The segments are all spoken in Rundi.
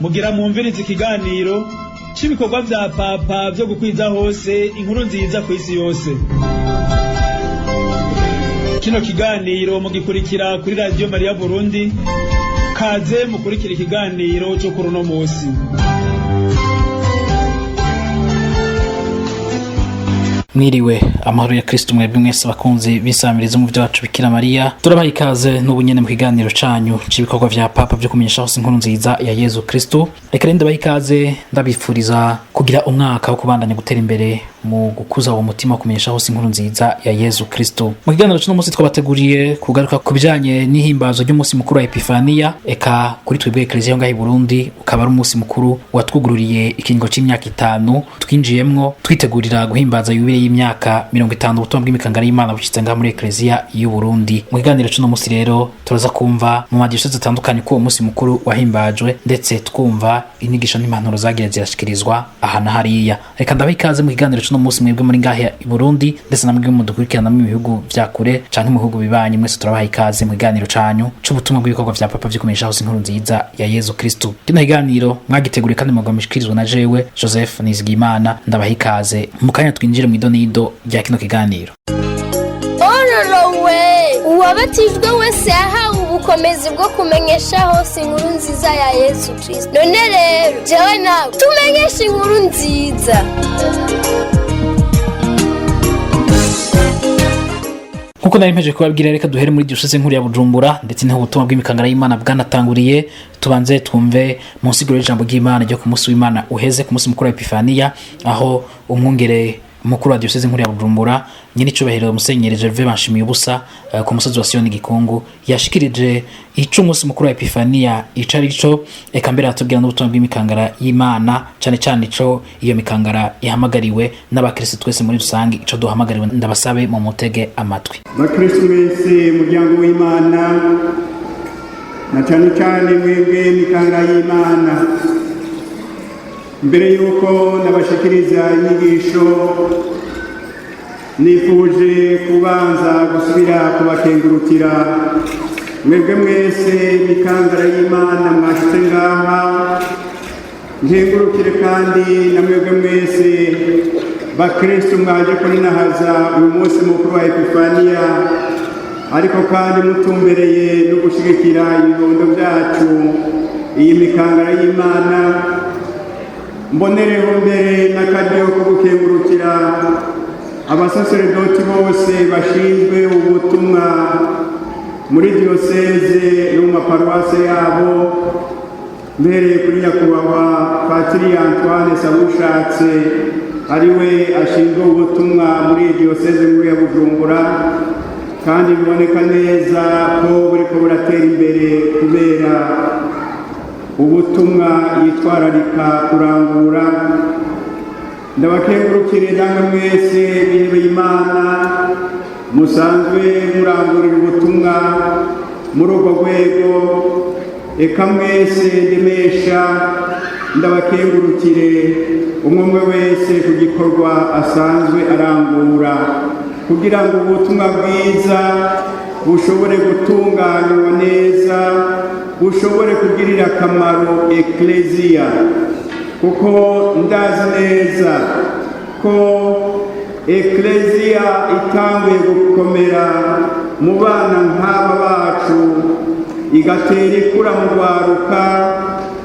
Mugira mwumvirize ikiganiro c'ibikorwa vya Papa vyo gukwiza hose inkuru nziza kw'isi yose. Kino kiganiro mugikurikira kuri Radiyo Mariya Burundi. Kaze mukurikira ikiganiro co kuri uno musi. Mwiriwe, amahoro ya Kristo mwebwe mwese bakunzi b'isamirizo mu byacu Bikira Mariya. Turabaha ikaze n'ubu nyene mu kiganiro canyu c'ibikorwa vya Papa vyo kumenyesha hose inkuru nziza ya Yezu Kristo. Reka rero ndabaha ikaze, ndabifuriza kugira umwaka wo kubandanya gutera imbere mu gukuza uwo mutima wo kumenyesha hose inkuru nziza ya Yezu Kristo. Mu kiganiro c'uno munsi twabateguriye kugaruka ku bijanye n'ihimbazo ry'umunsi mukuru wa Epifania. Eka kuri twebwe Eklezia yo ngaha i Burundi ukaba ari umunsi mukuru watwugururiye ikiringo c'imyaka 5 twinjiyemwo twitegurira guhimbaza yubile y'imyaka 50 ubutumwa bw'imikangara y'Imana bushitse ngaha muri Eklezia y'u Burundi. Mu kiganiro c'uno munsi rero turaza kumva mu madiyoseze atandukanye ko uwo munsi mukuru wahimbajwe, ndetse twumva inyigisho n'impanuro zagiye zirashikirizwa aha na hariya. Reka ndabaha ikaze mu kiganiro c'uno munsi mwebwe muri ngaha i Burundi, ndetse na mwebwe mudukurikirana mu bihugu vya kure canke mu bihugu bibanyi. Mwese turabaha ikaze mu kiganiro canyu c'ubutumwa bw'ibikorwa vya Papa vyo kumenyesha hose inkuru nziza ya Yezu Kristo. Kino kiganiro mwagiteguriye kandi mugamishikirizwa na jewe Joseph Nizigimana. Ndabaha ikaze mu kanya twinjire mu idonido rya kino kiganiro. Ororowe uwabatijwe wese yahawe ubukomezi bwo kumenyesha hose inkuru nziza ya Yesu Kristo. None rero jewe nawe tumenyeshe inkuru nziza. Nkuko nari mpeje kubabwira, reka duhere muri diyoseze nkuru ya Bujumbura, ndetse niho ubutumwa bw'imikangara y'Imana bwanatanguriye. Tubanze twumve mu nsiguro y'ijambo ry'Imana ryo ku munsi w'Imana uheze, ku munsi mukuru wa Epifania, aho umwungere mukuru wa diyoseze nkuru ya Bujumbura, nyiricubahiro Musenyeri Gervais Banshimiye ubusa, ku musozi wa Siyoni Gikungu, yashikirije ico umunsi mukuru wa Epifania ico ari cyo. Eka mbere atubwira n'ubutumwa bw'imikangara y'Imana, cane cane ico iyo mikangara ihamagariwe n'abakristo twese muri rusange, ico duhamagariwe. Ndabasabe mu mutege amatwi. Bakristo mwese, muryango w'Imana, na cane cane mwebwe mikangara y'Imana, mbere y'uko nabashikiriza inyigisho nifuje kubanza gusubira kubakengurukira mwebwe mwese mikangara y'Imana mwashitse ngaha. Nkengurukire kandi na mwebwe mwese bakristo mwaje kuninahaza uyu munsi mukuru wa Epifania, ariko kandi mutumbereye no gushigikira ibibondo byacu, iyi mikangara y'Imana. Mbonereho mbere n'akaryo ko gukengurukira abasaseredoti bose bashinzwe ubutumwa muri diyoseze no mu maparuwase yabo, mbereye kuri nyakubahwa Patiri Antoine Sabushatse, ariwe ashinzwe ubutumwa muri diyoseze nkuru ya Bujumbura, kandi biboneka neza ko buriko buratera imbere kubera ubutumwa yitwararika kurangura. Ndabakengurukire namwe mwese bihebeye Imana musanzwe murangurira ubutumwa muri urwo rwego. Eka mwese ndemesha, ndabakengurukire umwe umwe wese ku gikorwa asanzwe arangura kugira ngo ubutumwa bwiza bushobore gutunganywa neza, bushobore kugirira akamaro Ekleziya, kuko ndazi neza ko Ekleziya itanguye gukomera mu bana nk'aba bacu, igatera ikura mu rwaruka,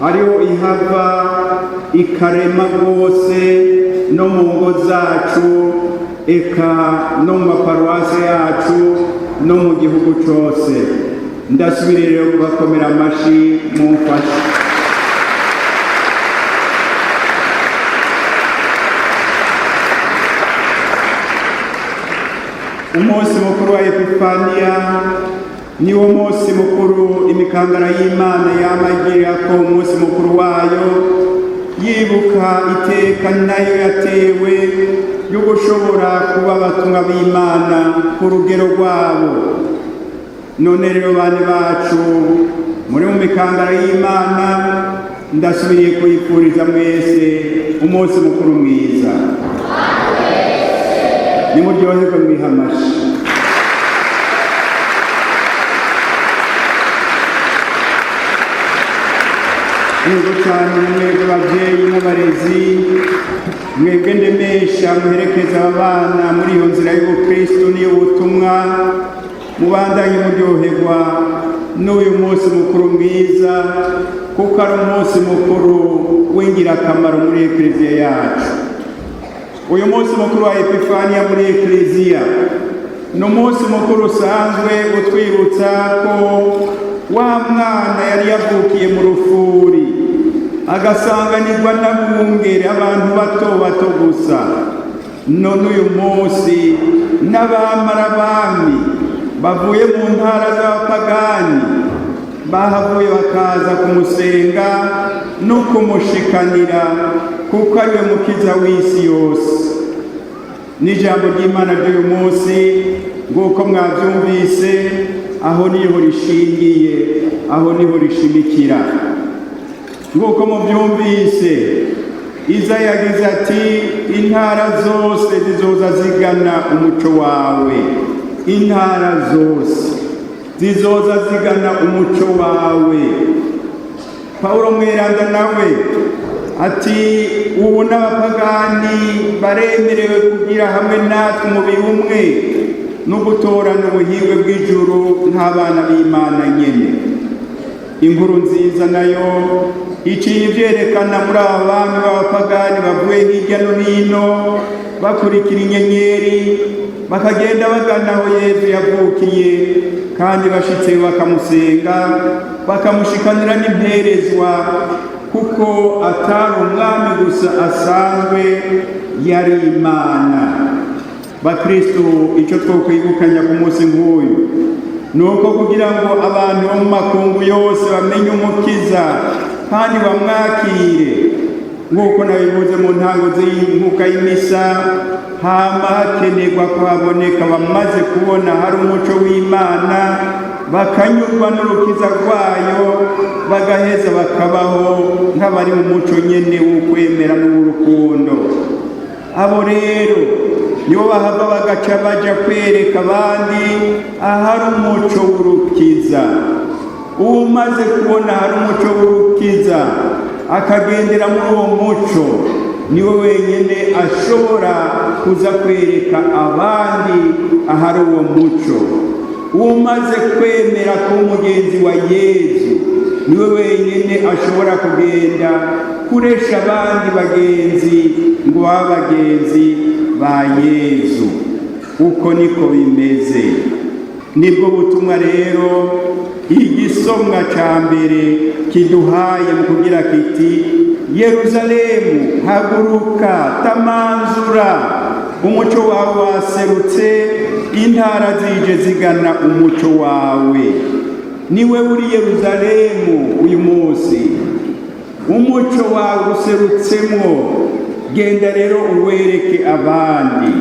ariho ihava ikarema rwose no mu ngo zacu, eka no mu maparuwase yacu, no mu gihugu cose. Ndasubiriye rero kubakomera amashi, mumfashe. Umunsi mukuru wa Epifania niwo munsi mukuru imikangara y'Imana yamagira ko umunsi mukuru wayo, yibuka iteka nayo yatewe yo gushobora kuba abatumwa b'Imana ku rugero rwabo. None rero bane bacu muri mu mikangara y'Imana, ndasubiriye kuyifuriza mwese umunsi mukuru mwiza. Nimuryoherwe, mwihamashi. Yego cyane, mwebwe babyeyi n'abarezi, mwebwe ndemesha muherekeza aba bana muri iyo nzira y'ubukristu n'iy'ubutumwa, mubandanye muryoherwa n'uyu munsi mukuru mwiza, kuko ari umunsi mukuru w'ingirakamaro muri Ekleziya yacu. Uyu munsi mukuru wa Epifaniya muri Ekleziya ni umunsi mukuru usanzwe utwibutsa ko wa mwana yari yavukiye mu rufuri, agasanganirwa n'abungere, abantu bato bato gusa, none uyu munsi n'abamara bami bavuye mu ntara z'abapagani bahavuye bakaza kumusenga no kumushikanira, kuko ariwe mukiza w'isi yose. N'ijambo ry'Imana ry'uyu munsi, nk'uko mwabyumvise, aho niho rishingiye, aho niho rishimikira. Nk'uko mubyumvise, Iza yagize ati: "Intara zose zizoza zigana umuco wawe, intara zose zizoza zigana umuco wawe." Pawulo Mweranda nawe ati: "Ubu n'abapagani baremerewe kugira hamwe natwe umubiri umwe no gutorana ubuhirwe bw'ijuru nk'abana b'Imana nyene." Inkuru nziza nayo iciye ibyerekana muri aba bami b'abapagani bavuye hirya no hino, bakurikira inyenyeri, bakagenda bagana aho Yezu yavukiye, kandi bashitse bakamusenga, bakamushikanira n'imperezwa, kuko atari umwami gusa asanzwe, yari Imana. Bakristu, icyo twokwibukanya ku munsi nk'uyu ni uko kugira ngo abantu bo mu makungu yose bamenye Umukiza kandi bamwakire, nk'uko nabivuze mu ntango z'inkuka y'imisa, hama hakenerwa ko haboneka bamaze kubona hari umuco w'Imana, bakanyurwa n'urukiza rwayo, bagaheza bakabaho nk'abari mu muco nyene w'ukwemera n'uw'urukundo. Abo rero nibo bahava bagaca baja kwereka abandi ahari umuco w'urukiza. Umaze kubona hari umuco w'urukiza, akagendera muri uwo muco, niwe wenyine ashobora kuza kwereka abandi ahari uwo muco. Umaze kwemera kuba umugenzi wa Yezu, niwe wenyine ashobora kugenda kuresha abandi bagenzi ngo babe bagenzi ba Yezu. Uko niko bimeze. Nibwo butumwa rero igisomwa ca mbere kiduhaye mu kugira kiti: "Yeruzalemu, haguruka, tamanzura, umuco wawe waserutse, intara zije zigana umuco wawe." Niwe uri Yeruzalemu uyu munsi, umuco wawe userutsemwo, genda rero uwereke abandi.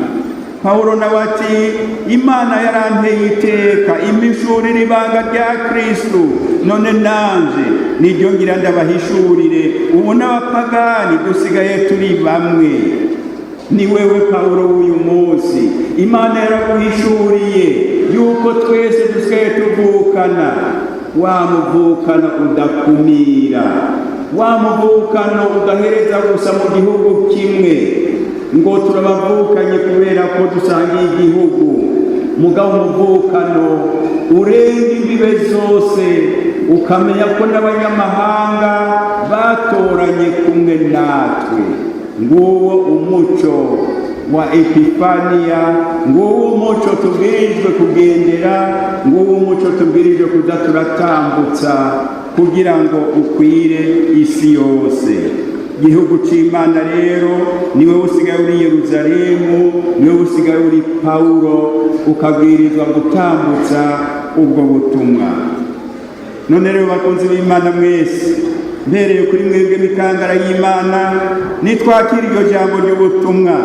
Pawulo nawe ati: "Imana yaranteye iteka, impishurira ibanga rya Kristu, none nanje niryo ngira ndabahishurire. Ubu n'abapagani dusigaye turi bamwe." Ni wewe Pawulo w'uyu munsi, Imana yaraguhishuriye yuko twese dusigaye tuvukana, wa muvukano udakumira, wa muvukano udahereza gusa mu gihugu kimwe, ngo turabavukanye kubera ko dusangiye igihugu, mugabo umuvukano urenga imbibe zose, ukamenya ko n'abanyamahanga batoranye kumwe natwe. Nguwo umuco wa Epifaniya, nguwo umuco tubwirijwe kugendera, nguwo umuco tubwirijwe kuza turatambutsa kugira ngo ukwire isi yose. Igihugu c'Imana rero, niwe usigaye uri Yeruzalemu, niwe usigaye uri Pawulo, ukabwirizwa gutambutsa ubwo butumwa. None rero, bakunzi b'Imana mwese, mpereye kuri mwebwe mikangara y'Imana, nitwakira iryo jambo ry'ubutumwa,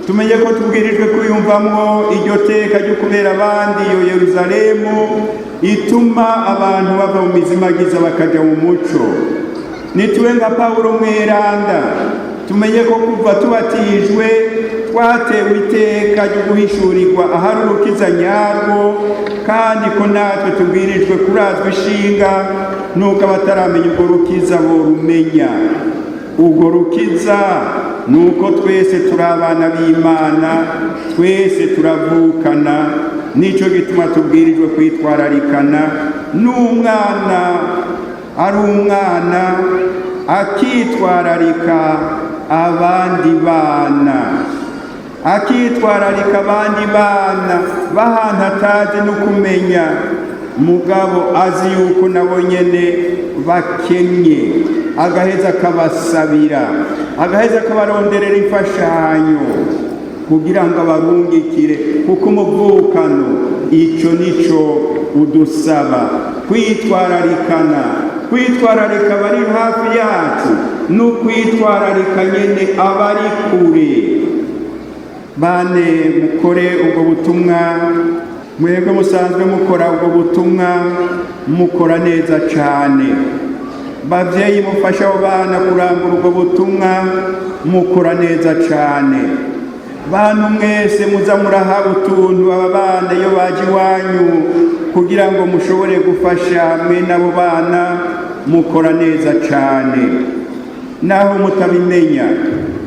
tumenye ko tubwirijwe kwiyumvamwo iryo teka ryo kubera abandi iyo Yeruzalemu ituma abantu bava mu mizimagiza bakaja mu muco. Nitube nka Pawulo Mweranda, tumenye ko kuva tubatijwe Twatewe iteka ryo guhishurirwa ahari urukiza nyarwo, kandi ko natwe tubwirijwe kurazwa ishinga nuko abataramenya urwo rukiza borumenya. Urwo rukiza ni uko twese turi abana b'Imana, twese turavukana. Nicyo gituma tubwirijwe kwitwararikana n'umwana ari umwana, akitwararika abandi bana, akitwararika abandi bana b'ahantu atazi no kumenya, mugabo azi yuko nabo nyene bakennye, agaheza akabasabira, agaheza akabaronderera imfashanyo kugira ngo abarungikire, kuko umuvukano icyo nico udusaba: kwitwararikana, kwitwararika abari hafi yacu no kwitwararika nyene abari kure. Bane mukore ubwo butumwa, mwebwe musanzwe mukora ubwo butumwa, mukora neza cane. Bavyeyi mufasha abo bana kurangura ubwo butumwa, mukora neza cane. Bantu mwese muza muraha utuntu aba bana iyo baje iwanyu kugira ngo mushobore gufasha mwene abo bana, mukora neza cane. Naho mutabimenya,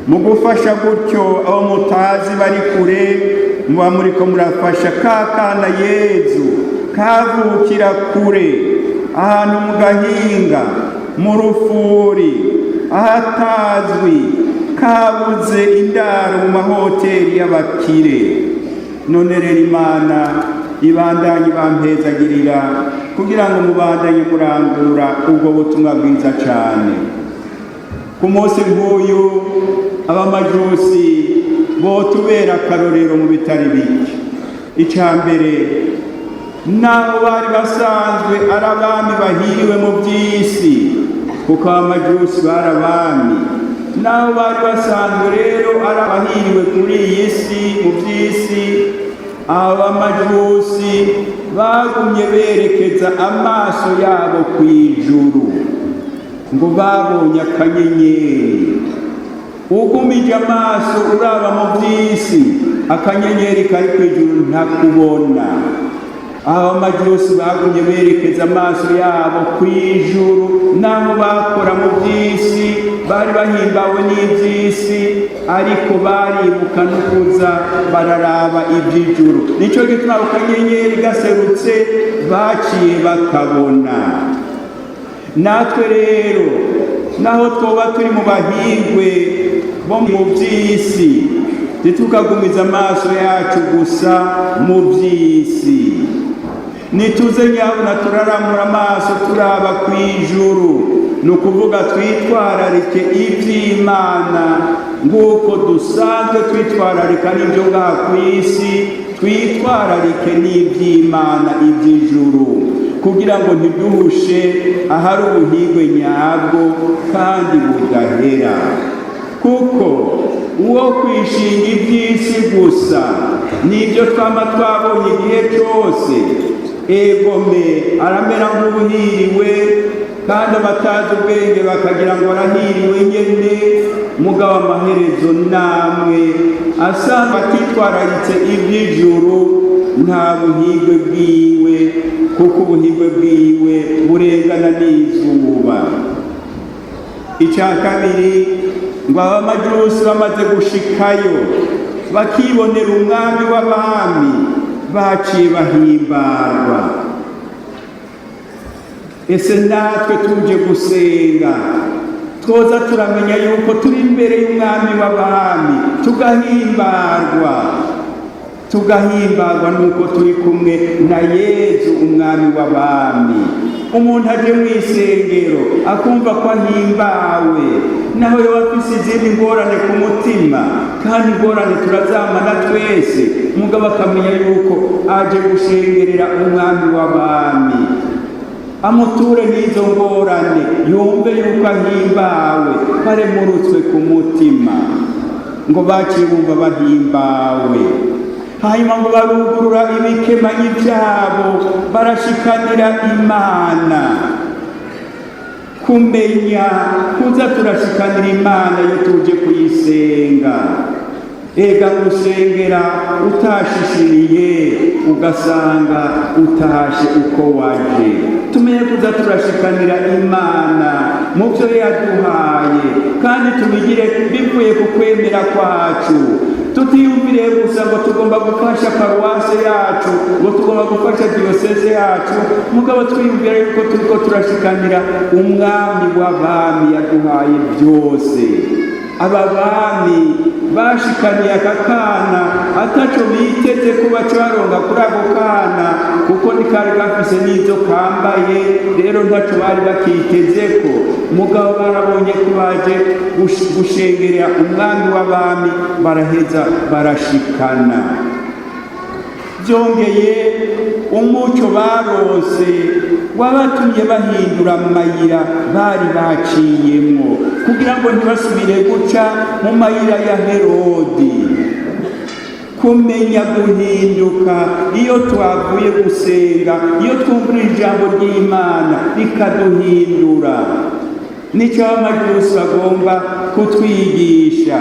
mu gufasha gutyo abo mutazi bari kure, muba muriko murafasha ka kana Yezu kavukira kure, ahantu mu gahinga, mu rufuri, ahatazwi, kabuze indaro mu mahoteli y'abakire. None rero Imana ibandanye bampezagirira kugira ngo mubandanye murangura ubwo butumwa bwiza cane. Ku munsi nk'uyu, abamajusi botubera akarorero mu bitari bike. Icya mbere, naho bari basanzwe ari abami bahiriwe mu by'isi, kuko abamajusi bari abami, naho bari basanzwe rero ari abahiriwe kuri iyi si mu by'isi, abamajusi bagumye berekeza amaso yabo ku ijuru. Ngo babonye akanyenyeri. Ugumije amaso uraba mu by'isi, akanyenyeri kari ku ijuru ntakubona. Abamajusi bagumye berekeza amaso yabo ku ijuru, naho bakora mu by'isi, bari bahimbawe n'iby'isi, ariko baribuka no kuza bararaba iby'ijuru. Nicyo gituma ako kanyenyeri gaserutse baciye bakabona. Natwe rero, naho twoba turi mu bahirwe bo mu by'isi, ntitukagumiza amaso yacu gusa mu by'isi. Nituze nyabuna turaramura amaso turaba ku ijuru, ni ukuvuga twitwararike iby'Imana nk'uko dusanzwe twitwararika n'ibyo ngaha ku isi. Twitwararike n'iby'Imana, iby'ijuru, kugira ngo ntiduhushe ahari ubuhigwe nyabwo kandi budahera. Kuko uwo kwishinga iby'isi gusa, nibyo twama twabonye igihe cyose, egome aramera nk'ubuhiriwe, kandi abatazi ubwenge bakagira ngo arahiriwe nyene. Mugabo amaherezo namwe asanga atitwararitse iby'ijuru, nta buhigwe bwiwe, kuko ubuhigwe bwiwe burengana n'izuba. Icya kabiri, ngo abamajusi bamaze gushikayo bakibonera umwami w'abami, baciye bahimbarwa. Ese natwe tuje gusenga, twoza turamenya yuko turi imbere y'umwami w'abami, tugahimbarwa, tugahimbarwa nuko turi kumwe na Yezu umwami w'abami. Umuntu aje mu isengero akumva ko ahimbawe, naho yoba afise izindi ngorane ku mutima, kandi ingorane turazamana twese, mugabo akamenya yuko aje gushengerera umwami w'abami, amuture n'izo ngorane, yumve yuko ahimbawe, baremurutswe ku mutima. Ngo baciye bumva bahimbawe, hanyuma ngo barugurura ibikemanyi byabo barashikanira Imana. Kumenya kuza turashikanira Imana iyo tuje kuyisenga. Ega gusengera utashishiriye, ugasanga utashe uko waje. Tumenye kuza turashikanira Imana mu byo yaduhaye, kandi tubigire bivuye ku kwemera kwacu, tutiyumviriye gusa ngo tugomba gufasha paruwase yacu, ngo tugomba gufasha diyoseze yacu, mugabo twiyumvira yuko turiko turashikanira Umwami w'abami yaduhaye byose. Aba bami bashikaniye aka kana ataco biteze ko baca baronga kuri ako kana, kuko ntikari gafise n'ivyo kambaye, rero ntaco bari bakitezeko. Mugabo barabonye ko baje gushengerera Umwami w'abami, baraheza barashikana. Byongeye, umuco baronse wabatumye bahindura amayira bari baciyemwo, kugira ngo ntibasubire guca mu mayira ya Herodi. Kumenya guhinduka iyo twavuye gusenga, iyo twumvira ijambo ry'Imana rikaduhindura, nicyo Abamajusi bagomba kutwigisha.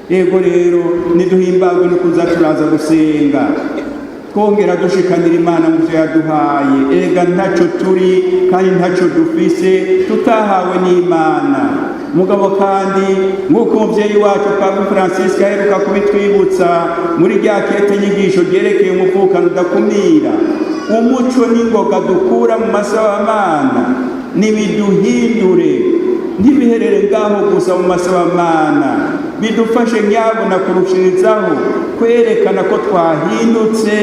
Yego rero, niduhimbagwe no kuza turaza gusenga, twongera dushikanira Imana mu byo yaduhaye. Erega ntacyo turi kandi ntacyo dufise tutahawe n'Imana. Mugabo kandi, nk'uko umubyeyi wacu Papa Francis aheruka kubitwibutsa muri rya kete nyigisho ryerekeye umuvukano udakumira, umuco n'ingoga dukura mu masabamana nibiduhindure, ntibiherere ngaho gusa mu masabamana, bidufashe nyabona kurushirizaho kwerekana ko twahindutse,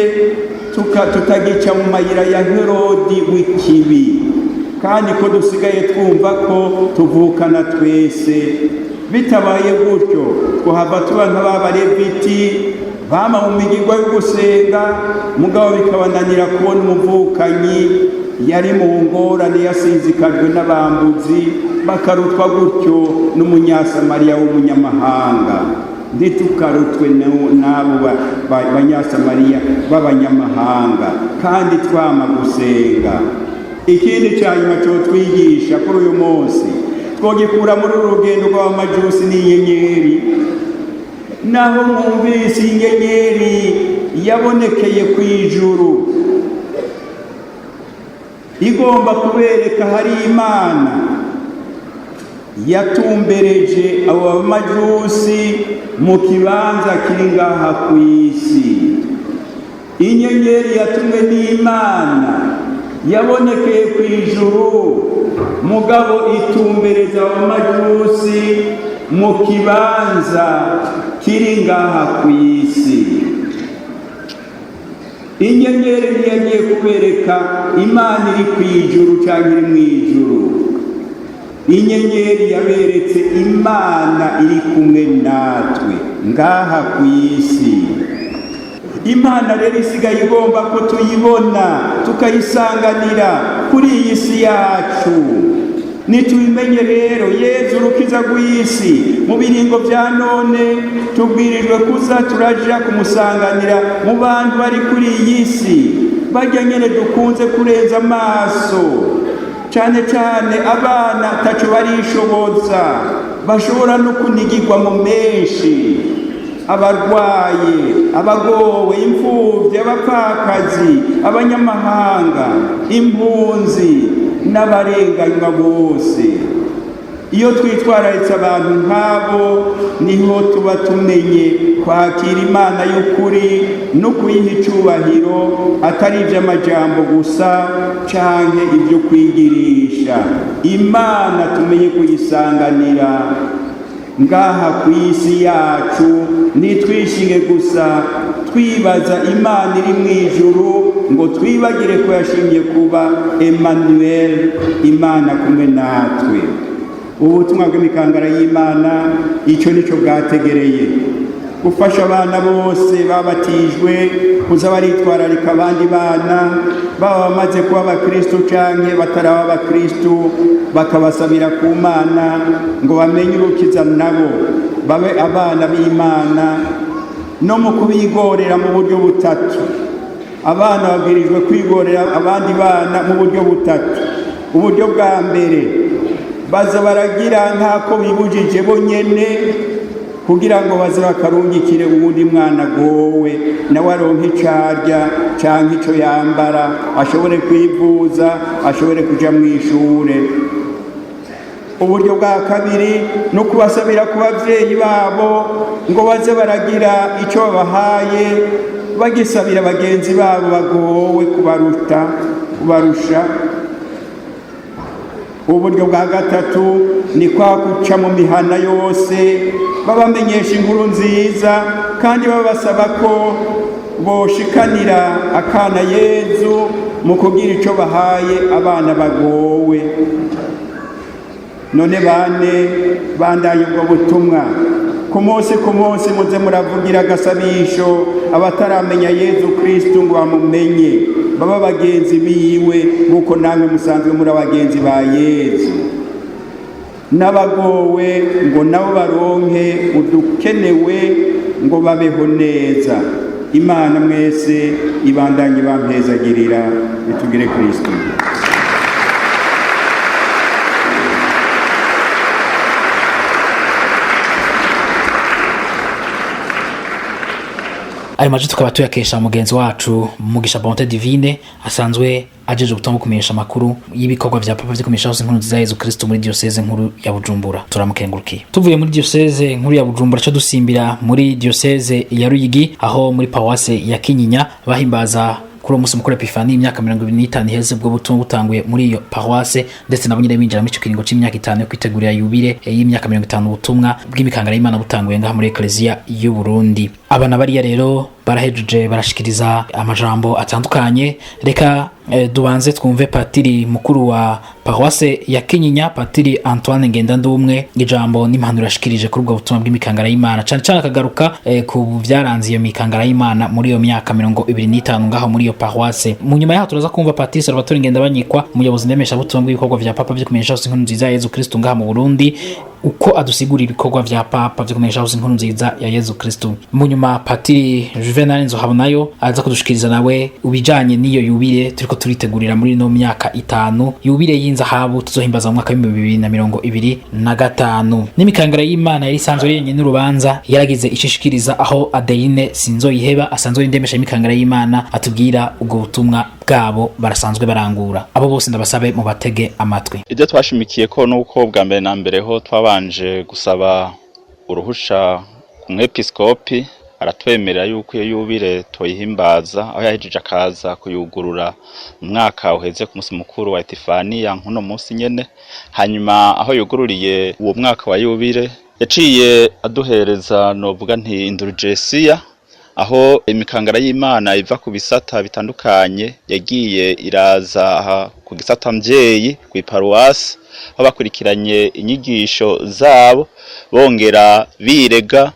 tutagica mu mayira ya Herodi w'ikibi, kandi ko dusigaye twumva ko tuvukana twese. Bitabaye gutyo, twahava tuba nk'ababareviti bama mu migirwa yo gusenga, mugabo bikabananira kubona umuvukanyi yari mu ngorane, yasinzikajwe n'abambuzi, bakarutwa gutyo n'Umunyasamariya w'umunyamahanga. Ntitukarutwe n'abo Banyasamariya b'abanyamahanga kandi twama gusenga. Ikindi cya nyuma cyo twigisha kuri uyu munsi, twogikura muri uru rugendo rw'Abamajusi n'inyenyeri. Naho mwumvise inyenyeri yabonekeye ku ijuru igomba kubereka hari Imana, yatumbereje abo Bamajusi mu kibanza kiri ngaha ku isi. Inyenyeri yatumwe n'Imana yabonekeye ku ijuru, mugabo itumbereza Abamajusi mu kibanza kiri ngaha ku isi. Inyenyeri ntiyagiye kubereka Imana iri ku ijuru cyangwa iri mu ijuru. Inyenyeri yaberetse Imana iri kumwe natwe ngaha ku isi. Imana rero isigaye igomba ko tuyibona, tukayisanganira kuri iyi si yacu. Nitubimenye rero, Yezu urukiza rw'isi, mu biringo bya none tubwirijwe kuza turaja kumusanganira mu bantu bari kuri iyi si, bajya nyene dukunze kurenza amaso, cyane cyane abana taco barishoboza, bashobora no kunigirwa mu menshi, abarwaye, abagowe, imfubyi, abapfakazi, abanyamahanga, impunzi n'abarenganywa bose. Iyo twitwararitse abantu nk'abo, niho tuba tumenye kwakira Imana y'ukuri no kuyiha icubahiro, atari iby'amajambo gusa canke ibyo kwigirisha. Imana tumenye kuyisanganira ngaha ku isi yacu, ntitwishinge gusa twibaza Imana iri mu ijuru, ngo twibagire ko yashimye kuba Emmanuel, Imana kumwe natwe. Ubutumwa bw'imikangara y'Imana, icyo nicyo bwategereye: gufasha abana bose babatijwe kuza baritwararika abandi bana, baba bamaze kuba abakristu canke bataraba abakristu, bakabasabira ku Mana ngo bamenye urukiza, nabo babe abana b'Imana. No mu kubigorera mu buryo butatu, abana babwirijwe kwigorera abandi bana mu buryo butatu. Uburyo bwa mbere, baza baragira nk'ako bibujije bo nyene. Kugira ngo baze bakarungikire uwundi mwana agowe, nawe aronke ico arya canke ico yambara, ashobore kwivuza, ashobore kuja mw'ishure. Uburyo bwa kabiri no kubasabira ku bavyeyi babo ngo baze baragira ico babahaye, bagisabira bagenzi babo bagowe kubaruta, kubarusha. Uburyo bwa gatatu ni kwa guca mu mihana yose babamenyesha inkuru nziza, kandi babasaba ko boshikanira akana Yezu mu kugira ico bahaye abana bagowe. None bane, bandanye ubwo butumwa ku munsi ku munsi. Muze muravugira agasabisho abataramenya Yezu Kristu ngo bamumenye, baba bagenzi biwe, nk'uko namwe musanzwe muri abagenzi ba Yezu. N'abagowe ngo nabo baronke udukenewe ngo babeho neza. Imana mwese ibandanye bampezagirira. Bitugire Kristu. Ayo majwi tukaba tuyakesha mugenzi wacu Mugisha Bonte Divine, asanzwe ajeje ubutumwa bwo kumenyesha amakuru y'ibikorwa vya Papa vyo kumenyesha hose inkuru nziza ya Yezu Kristo muri diocese nkuru ya Bujumbura. Turamukengurukiye. Tuvuye muri diocese nkuru ya Bujumbura, cyo dusimbira muri diocese ya Ruyigi, aho muri paruwase ya Kinyinya bahimbaza kuri uwo munsi mukuru Epifani imyaka 25 iheze ubwo butumwa butanguye muri iyo paruwase, ndetse nabo nyine binjira muri ico kiringo c'imyaka 5 yo kwitegurira yubile y'imyaka 50 ubutumwa bw'imikangara y'Imana butanguye ngaha muri Eklezia y'u Burundi. Abana bariya rero barahejeje barashikiriza amajambo atandukanye. Reka dubanze twumve patiri mukuru wa paruwase ya Kinyinya, Patiri Antoine Ngendandumwe, ijambo n'impanuro yashikirije kuri ubwo butumwa bw'imikangara y'Imana, cane cane akagaruka ku vyaranze iyo mikangara y'Imana muri iyo myaka 25 ngaho muri iyo paruwase. Mu nyuma yaho turaza kumva Patiri Salvatore Ngendabanyikwa, umuyobozi ndemeshabutumwa bw'ibikorwa vya Papa vyo kumenyesha hose inkuru nziza ya Yezu Kristu ngaha mu Burundi, uko adusigurira ibikorwa vya Papa vyo kumenyesha hose inkuru nziza ya Yezu Kristu. Mu nyuma Patiri Juvenal Nzohabonayo aza kudushikiriza nawe ubijanye n'iyo yubile turiko turitegurira muri ino myaka 5, yubile y'inzahabu tuzohimbaza mu mwaka w'2025. N'imikangara y'Imana yari isanzwe ari yenyene n'urubanza yaragize ishishikiriza, aho Adeline Sinzoyiheba asanzwe ari indemesha y'imikangara y'Imana atubwira ubwo butumwa bwabo barasanzwe barangura. Abo bose ndabasabe mubatege amatwi. Ibyo twashimikiye ko nuko bwa mbere na mbere ho twabanje gusaba uruhusha ku mwepiskopi, aratwemerera yuko iyo yubile toyihimbaza, aho yahejeje akaza kuyugurura mu mwaka uheze ku munsi mukuru wa Etifaniya nkuno munsi nyene. Hanyuma aho yugururiye uwo mwaka wa yubile, yaciye aduhereza, novuga nti, indulgensiya, aho imikangara y'Imana iva ku bisata bitandukanye yagiye iraza aha ku gisata mvyeyi kw'iparuwasi, aho bakurikiranye inyigisho zabo, bongera birega,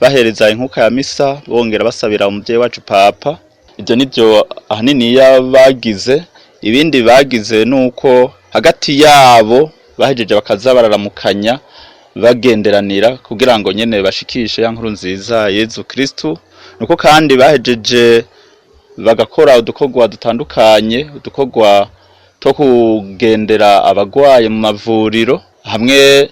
bahereza inkuka ya misa, bongera basabira umuvyeyi wacu Papa. Ibyo nivyo ahaniniya bagize. Ibindi bagize nuko hagati yabo bahejeje bakaza bararamukanya, bagenderanira, kugira ngo nyene bashikishe ya nkuru nziza Yezu Kristu. Nuko kandi bahejeje bagakora udukorwa dutandukanye, udukorwa two kugendera abagwaye mu mavuriro, hamwe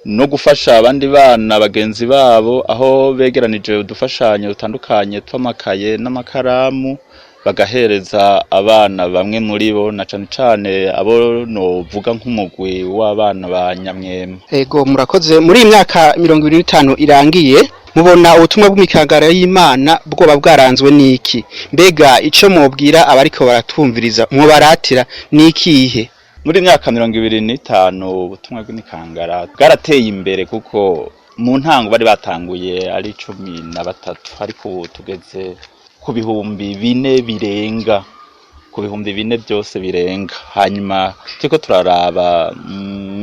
no gufasha abandi bana bagenzi babo, aho begeranije udufashanyo dutandukanye tw'amakaye n'amakaramu, bagahereza abana bamwe muri bo, na cane cane abo novuga nk'umugwi w'abana ba Nyamwema. Ego, murakoze. Muri iyi myaka 25 irangiye, mubona ubutumwa bw'imikangara y'Imana bwoba bwaranzwe n'iki? Mbega ico mwobwira abariko baratumviriza, mwobaratira n'ikihe? Muri myaka 25 ubutumwa bw'imikangara bwarateye imbere, kuko mu ntango bari batanguye ari 13, ariko ubu tugeze ku 4000 birenga, ku 4000 byose birenga. Hanyuma turiko turaraba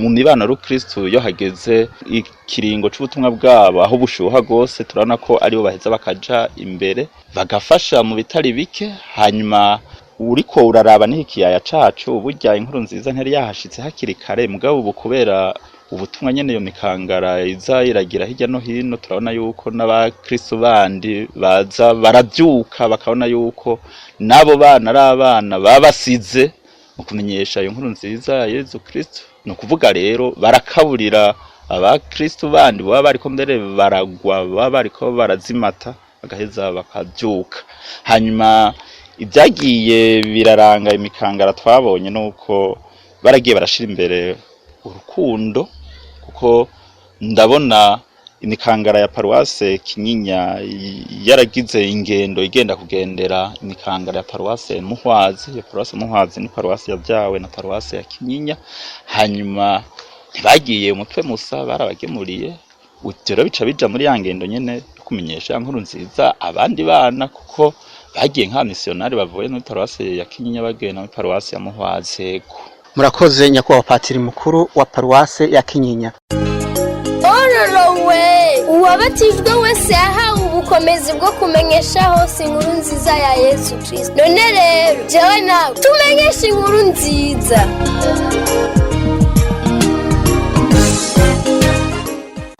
mu mibano rukristu, iyo hageze ikiringo c'ubutumwa bwabo aho bushuha gose, turabona ko aribo baheza bakaja imbere bagafasha mu bitari bike. Hanyuma uriko uraraba niho ikiyaya cacu, burya inkuru nziza ntiyari yahashitse hakiri kare, mugabo ubu kubera ubutumwa nyene iyo mikangara iza iragira hirya no hino, turabona yuko n'abakristo bandi baza baravyuka, bakabona yuko n'abo bana ari abana babasize mu kumenyesha iyo nkuru nziza ya Yezu Kristo. Ni ukuvuga rero barakaburira Abakristu bandi baba bariko mbere baragwa, baba bariko barazimata, bagaheza bakavyuka. Hanyuma ibyagiye biraranga imikangara twabonye nuko baragiye barashira imbere urukundo, kuko ndabona imikangara ya paruwase Kinyinya yaragize ingendo igenda kugendera imikangara ya paruwase Muhwazi. Iyo paruwase Muhwazi ni paruwase yavyawe na paruwase ya Kinyinya. Hanyuma ntibagiye umutwe musa, barabagemuriye. Ivyo rero bica bija muri ya ngendo nyene yo kumenyesha ya nkuru nziza abandi bana, kuko bagiye nk'abamisiyonari bavuye muri paruwase ya Kinyinya bagenda muri paruwase ya Muhwazi. Ego. Murakoze nyakubahwa patiri mukuru wa paruwase ya Kinyinya. Ororowe, uwabatijwe wese yahawe ubukomezi bwo kumenyesha hose inkuru nziza ya Yesu Kristo. None rero jewe nawe tumenyeshe inkuru nziza.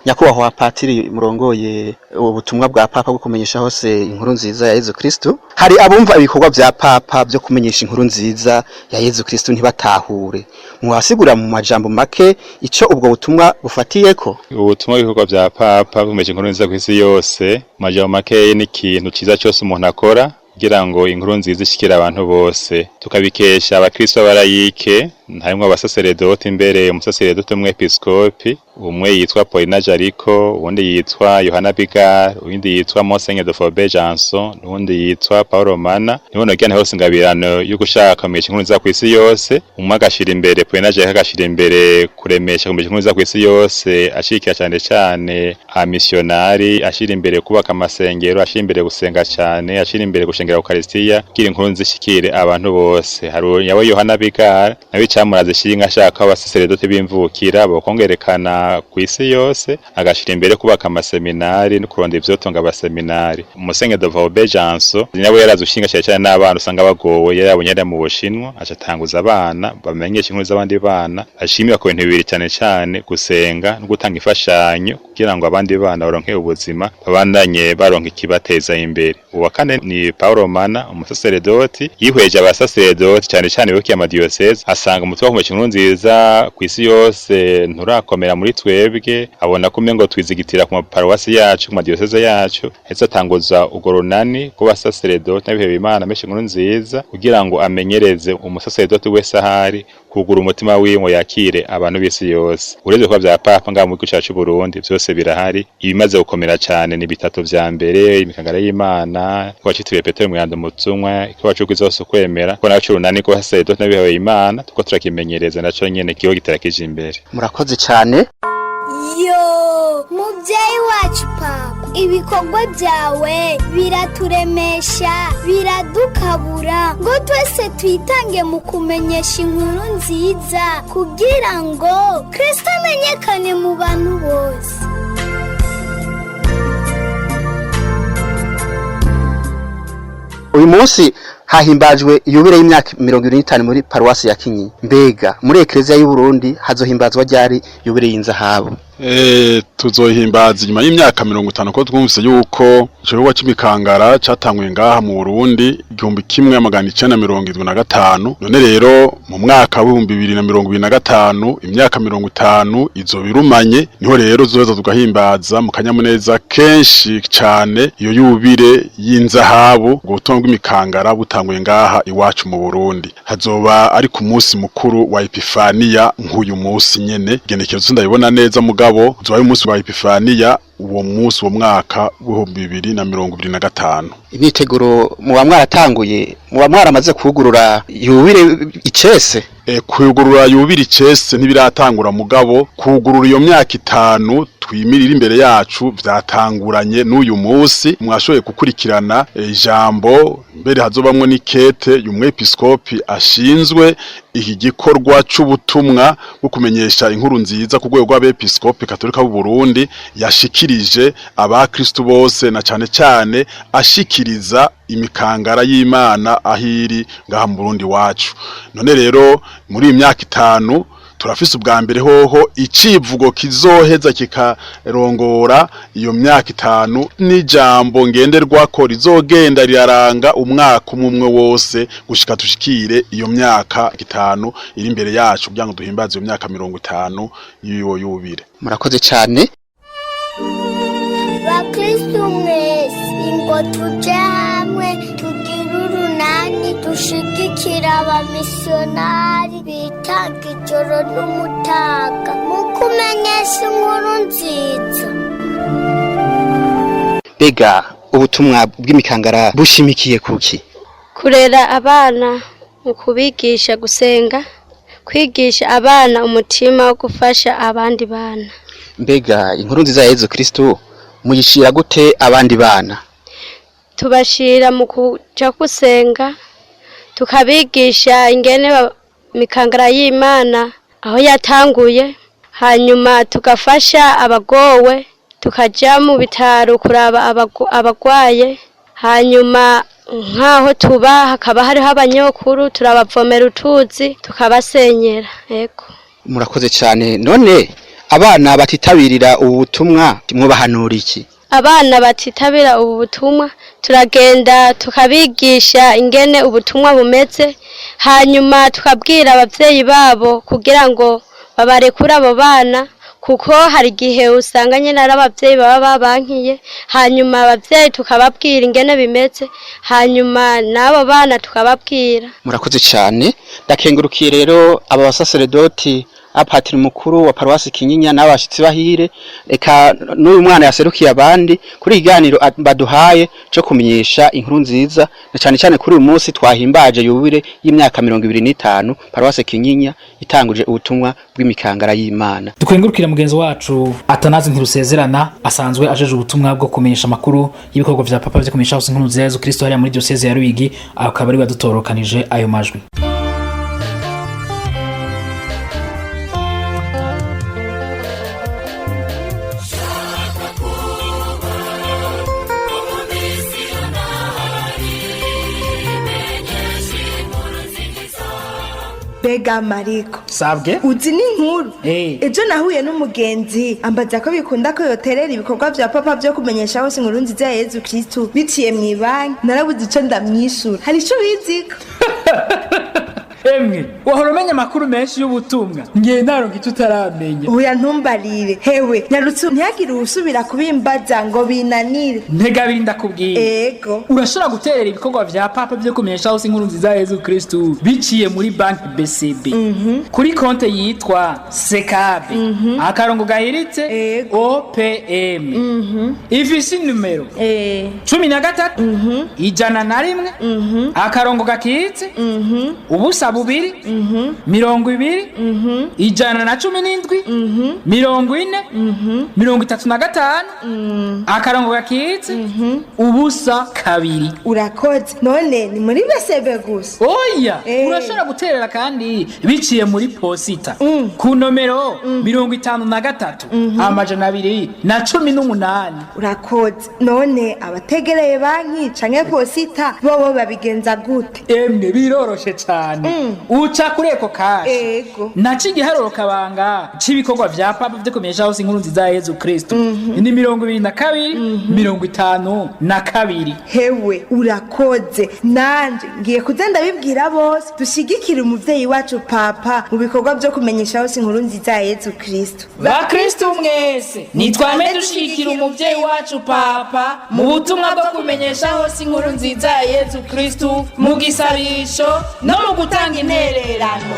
Nyakubahwa patiri murongoye ubutumwa bwa papa bwo kumenyesha hose inkuru nziza ya Yezu Kristo, hari abumva ibikorwa vya papa byo kumenyesha inkuru nziza ya Yezu Kristo ntibatahure. Mwasigura mu majambo make ico ubwo butumwa bufatiyeko? Ubutumwa bw'ibikorwa vya papa bumenyesha inkuru nziza kw'isi yose, mu majambo make, ni ikintu ciza cose umuntu akora kugira ngo inkuru nziza ishikire abantu bose. Tukabikesha abakristo b'abarayike, harimwo abasaseredoti, imbere umusaseredoti umwepiskopi umwe yitwa Paulina Jariko, uwundi yitwa Yohana Bigar, uwundi yitwa Monseigneur de Forbes Janson, uwundi yitwa Paul Mana. Nibo nogene hose ingabirano yo gushaka kumenyesha inkuru nziza kw'isi yose. Umwe agashira imbere, Paulina Jariko agashira imbere kuremesha kumenyesha inkuru nziza kw'isi yose, ashigikira cane cane amisiyonari, ashira imbere kubaka amasengero, ashira imbere gusenga cane, ashira imbere gushengera Ukaristiya kugira inkuru nzishikire abantu bose. Hari yawe Yohana Bigar nawe icamuraze ishinga ashaka abasaseredoti b'imvukira bokongerekana kw'isi yose, agashira imbere kubaka amaseminari no kurondera ivyotonga abaseminari. Musenyeri de Forbes Janson nawe yarazi ushinga cane cane n'abana usanga bagowe, yarabonye yari mu Bushinwa, aca atanguza abana bamenyesha inkuru z'abandi bana, ashimira ku bintu bibiri cane cane: gusenga no gutanga imfashanyo kugira ngo abandi bana baronke ubuzima, babandanye baronka ikibateza imbere. Uwa kane ni Paul Mana, umusaseredoti yihweje abasaseredoti cane cane bibukiye amadiyoseze, asanga umutwe wo kumesha inkuru nziza kw'isi yose nturakomera muri twebwe, abona ko umengo twizigitira ku maparuwasi yacu, ku madiyoseze yacu, ndetse atanguza urwo runani rw'abasaseredoti n'abihebeye Imana amesha inkuru nziza kugira ngo amenyereze umusaseredoti wese ahari kugura umutima wiwe ngo yakire abantu b'isi yose. Uretse kuba vya papa ngaha mu gihugu cacu c'Uburundi vyose birahari, ibimaze gukomera cane ni bitatu vya mbere: imikangara y'Imana, igikorwa citiriwe Petero Mweranda Umutumwa, igikorwa c'ukwiza hose ukwemera, ko naco urunani rw'abasaseredoti n'abihebeye Imana tuko turakimenyereza naco nyene kiho gitera kija imbere. Murakoze cane. Yo, mubyeyi wacu papa, ibikorwa byawe biraturemesha, biradukabura ngo twese twitange mu kumenyesha inkuru nziza kugira ngo Kristo amenyekane mu bantu bose. Uyu munsi hahimbajwe yubile y'imyaka 75 muri paruwasi ya Kinyinya. Mbega muri Eklezia y'u Burundi hazohimbazwa ryari yubile y'inzahabu? Tuzohimbaza inyuma y'imyaka 50, ko twumvise yuko igikorwa c'imikangara catanguye ngaha mu Burundi 1975. None rero mu mwaka w'2025 imyaka 50 izobirumanye, niho rero tuzoheza tugahimbaza mu kanyamuneza kenshi cane iyo yubile y'inzahabu, ubwo butumwa bw'imikangara butanguye ngaha iwacu mu Burundi. Hazoba ari ku munsi mukuru wa Epifaniya nk'uyu munsi nyene, igenekerezo ndabibona neza mugabo uzoba ari umunsi wa Epifaniya uwo munsi, uwo mwaka w'2025. Imyiteguro muba mwaratanguye, muba mwaramaze kugurura yubile icese? Kugurura yubile icese ntibiratangura, mugabo kugurura iyo myaka 5 twimirira imbere yacu vyatanguranye n'uyu munsi. Mwashoboye gukurikirana ijambo mbere hazobamwo n'ikete y'umwepiskopi ashinzwe iki gikorwa c'ubutumwa bwo kumenyesha inkuru nziza ku rwego rw'abepiskopi katolika b'u Burundi, yashikirije abakristu bose na cane cane ashikiriza imikangara y'Imana ahiri ngaha mu Burundi wacu. None rero muri iyi myaka 5 Turafise ubwa mbere hoho icivugo kizoheza kikarongora iyo myaka 5, n'ijambo ngenderwako rizogenda riraranga umwaka umwe wose gushika tushikire iyo myaka 5 iri imbere yacu, kugira ngo duhimbaze iyo myaka 50 y'iyo yubire. Murakoze cyane. Bakristu mwese, ingo tuje hamwe tugire urunani, dushigikira abamisiyonari bitanga ijoro n'umutaga mu kumenyesha inkuru nziza. Mbega ubutumwa bw'imikangara bushimikiye kuki? Kurera abana mu kubigisha gusenga, kwigisha abana umutima wo gufasha abandi bana. Mbega inkuru nziza ya Yezu Kristo muyishira gute abandi bana? Tubashira mu kuja gusenga, tukabigisha ingene mikangara y'Imana aho yatanguye, hanyuma tugafasha abagowe, tukaja mu bitaro kuraba abagwaye, hanyuma nk'aho tuba hakaba hariho abanyokuru turabavomera utuzi, tukabasenyera. Ego. Murakoze cyane. None abana batitabirira ubu butumwa mubahanura iki? Abana batitabira ubu butumwa turagenda tukabigisha ingene ubutumwa bumeze, hanyuma tukabwira abavyeyi babo kugira ngo babarekure abo bana, kuko hari igihe usanga nyine ari abavyeyi baba babankiye, hanyuma abavyeyi tukababwira ingene bimeze, hanyuma n'abo bana tukababwira. Murakoze cyane. Ndakengurukiye rero aba basaseredoti, apatiri mukuru wa paruwasi Kinyinya n'abashitsi bahire, reka n'uyu mwana yaserukiye abandi kuri iganiro baduhaye cyo kumenyesha inkuru nziza, na cyane cyane kuri uyu munsi twahimbaje yubire y'imyaka 25 paruwasi Kinyinya itanguje ubutumwa bw'imikangara y'Imana. Dukengurukira mugenzi wacu Atanazi Ntirusezerana asanzwe ajeje ubutumwa bwo kumenyesha amakuru y'ibikorwa vya Papa vyo kumenyesha hose inkuru nziza ya Yezu Kristo hariya muri diocese ya Ruyigi, akaba ari badutorokanije ayo majwi. Mbega Mariko, Sabwe. Uzi n'inkuru? Eh. Ejo nahuye n'umugenzi ambaza ko bikunda ko yoterera ibikorwa vya Papa vyo kumenyesha hose inkuru nziza ya Yezu Kristu biciye mw'ibanki. Narabuze ico ndamwishura. Hari ico ubiziko? Emwe, wahora umenya amakuru menshi y'ubutumwa, ngiye naronka icyo utaramenya. Oya, ntumbarire. Hewe, nyarutse, ntihagire uwusubira kubimbaza ngo binanire. Ntega ndakubwiye. Ego. Urashobora guterera ibikorwa vya Papa vyo kumenyesha hose inkuru nziza ya Yezu Kristu biciye muri banki BCB, kuri konte yitwa Sekabe akarongo gahiritse OPM, ifise nimero 13 101 akarongo gakitse 0 2 20 117 40 35 akarongo gakitse 0 2. Urakoze. None ni muri BCB gusa? Oya, Eh. urashobora guterera kandi biciye muri posita ku nomero 53 218. Urakoze. None abategereye banki canke posita bobo babigenza gute? Emwe, biroroshe cane. Uca kuri Ecocash, Ego. naco igiharuro kabanga c'ibikorwa vya Papa vyo kumenyesha hose inkuru nziza ya Yezu Kristu ni 22 52. Hewe, urakoze. Nanje ngiye kuza ndabibwira bose, dushigikire umuvyeyi wacu Papa mu bikorwa vyo kumenyesha hose inkuru nziza ya Yezu Kristu. Bakristu mwese, nitwame dushigikira umuvyeyi wacu Papa mu butumwa bwo kumenyesha hose inkuru nziza ya Yezu Kristu, mu gisabisho no mu gutanga intererano.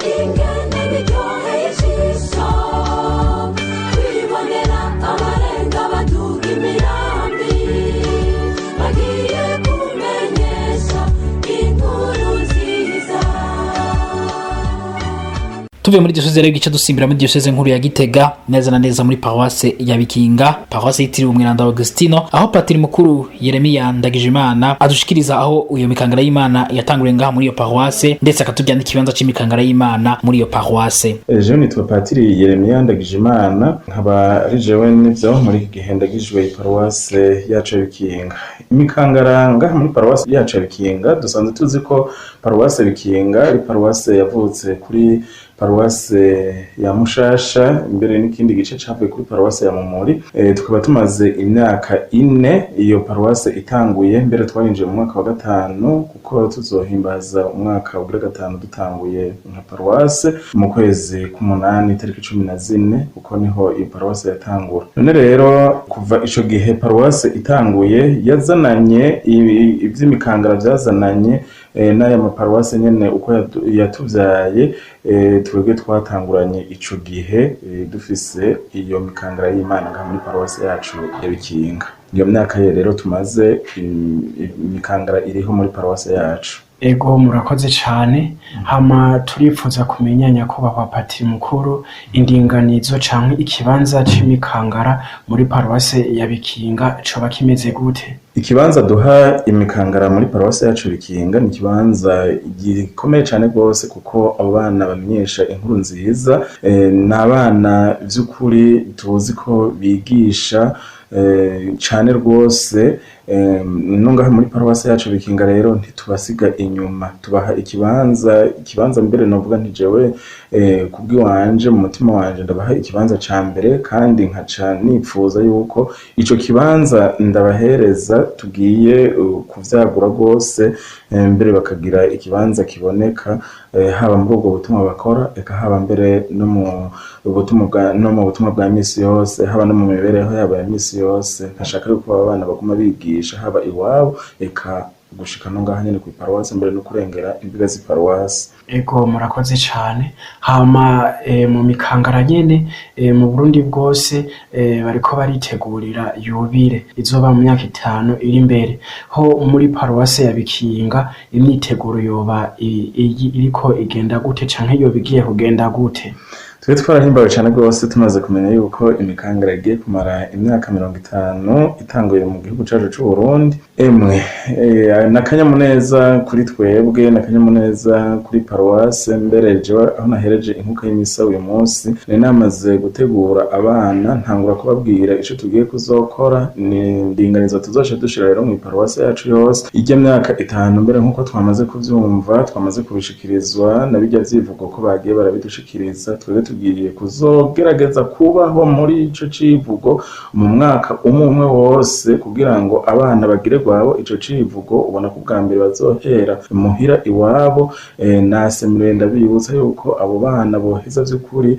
Ingene biryoheye ijisho kwibonera abarenga baduga imirambi bagiye kumenyesha inkuru nziza. Tuve Tuvuye muri diocese rero, igice dusimbira muri diocese nkuru ya Gitega, neza na neza muri paroisse ya Bikinga, paroisse yitiriwe Umweranda Augustino, aho patiri mukuru Yeremiya Ndagijimana adushikiriza aho iyo mikangara y'Imana yatanguriye ngaha muri iyo paroisse, ndetse akatubwira n'ikibanza c'imikangara y'Imana muri iyo paroisse. Jewe nitwa Patiri Yeremiya Ndagijimana, nkaba ari jewe nivyo muri iki gihe ndagijwe paruwase yacu ya Bikinga. Imikangara ngaha muri paruwase yacu ya Bikinga, dusanzwe tuzi ko paruwase Bikinga ari paruwase yavutse kuri paruwase ya Mushasha, imbere n'ikindi gice cavuye kuri paruwase ya Mumuri. Tukaba tumaze imyaka 4 iyo paruwase itanguye, mbere twarinjiye mu mwaka wa 5, kuko tuzohimbaza umwaka ugira 5 dutanguye nka paruwase mu kwezi k'umunani itariki 14, kuko niho iyo paruwase yatangura. None rero kuva ico gihe paruwase itanguye yazananye ivy'imikangara vyazananye n'aya maparuwase nyene uko yatuvyaye. Twebwe twatanguranye ico gihe dufise iyo mikangara y'Imana ngaha muri paruwase yacu ya Bikinga. Iyo myaka ye rero tumaze imikangara iriho muri paruwase yacu. Ego, murakoze cane. Hama turipfuza kumenya, nyakubahwa patiri mukuru, indinganizo canke ikibanza c'imikangara muri paruwase ya Bikinga coba kimeze gute? Ikibanza duha imikangara muri paruwasi yacu Bikinga ni ikibanza gikomeye cane rwose, kuko abo bana bamenyesha inkuru nziza ni abana vy'ukuri tuzi ko bigisha cane rwose. No ngaha muri paruwasi yacu Bikinga rero ntitubasiga inyuma, tubaha ikibanza mbere novuga nti jewe kubw'iwanje mu mutima wanje ndabaha ikibanza ca mbere, kandi nkaca nipfuza yuko ico kibanza ndabahereza tugiye kuvyagura rwose, mbere bakagira ikibanza kiboneka, haba muri ubwo butumwa bakora, eka haba mbere no mu butumwa bwa misi yose, haba no mu mibereho yabo ya misi yose. Nkashaka yuko aba bana baguma bigisha haba iwabo, eka gushika no ngaha nyene kw'iparuwasi, mbere no kurengera imbibe z'iparuwasi. Ego, murakoze cane. Hama mu mikangara nyene, mu Burundi bwose bariko baritegurira yubile izoba mu myaka 5 iri imbere. Ho muri paruwase ya Bikinga imyiteguro yoba iriko igenda gute, canke yoba igiye kugenda gute? Twe twarahimbawe cane rwose tumaze kumenya yuko imikangara igiye kumara imyaka 50 itanguye mu gihugu cacu c'u Burundi. Emwe n'akanyamuneza kuri twebwe, n'akanyamuneza kuri paruwase. Mbere jewe aho nahereje inkuka y'imisa uyu munsi, nari namaze gutegura abana, ntangura kubabwira ico tugiye kuzokora, ni ndinganizo tuzoca dushira rero mw'iparuwase yacu yose ijya myaka 5. Mbere nk'uko twamaze kuvyumva, twamaze kubishikirizwa na bijya vyivugo ko bagiye barabidushikiriza, twebwe tugiye kuzogerageza kubaho muri ico civugo mu mwaka umwe umwe wose, kugira ngo abana bagire gwabo ico civugo. Ubona ko ubwa mbere bazohera muhira iwabo. Nasemuriye ndabibutsa yuko abo bana boheza vy'ukuri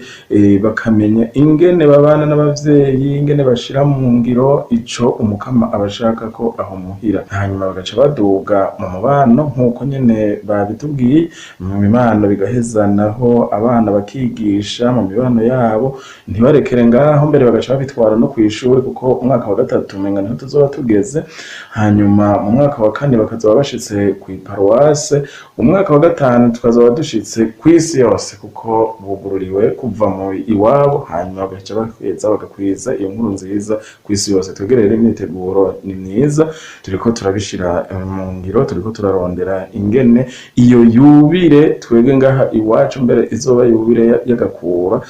bakamenya ingene babana n'abavyeyi, ingene bashira mu ngiro ico umukama abashaka ko aho muhira, hanyuma bagaca baduga mu mubano nk'uko nyene babitubwiye mu mibano, bigaheza naho abana bakigisha mu mibano yabo, ntibarekere ngaho, mbere bagaca babitwara no kw'ishuri, kuko umwaka wa 3 umenga niho tuzoba tugeze. Hanyuma mu mwaka wa 4 bakazoba bashitse kw'iparuwase, umwaka wa 5 tukazoba dushitse kw'isi yose, kuko bugururiwe kuva mu iwabo, hanyuma bagaca baheza bagakwiza iyo nkuru nziza kw'isi yose. Twebwe rero imyiteguro ni myiza, turiko turabishira mu ngiro, turiko turarondera ingene iyo yubile twebwe ngaha iwacu mbere izoba yubile y'agakura,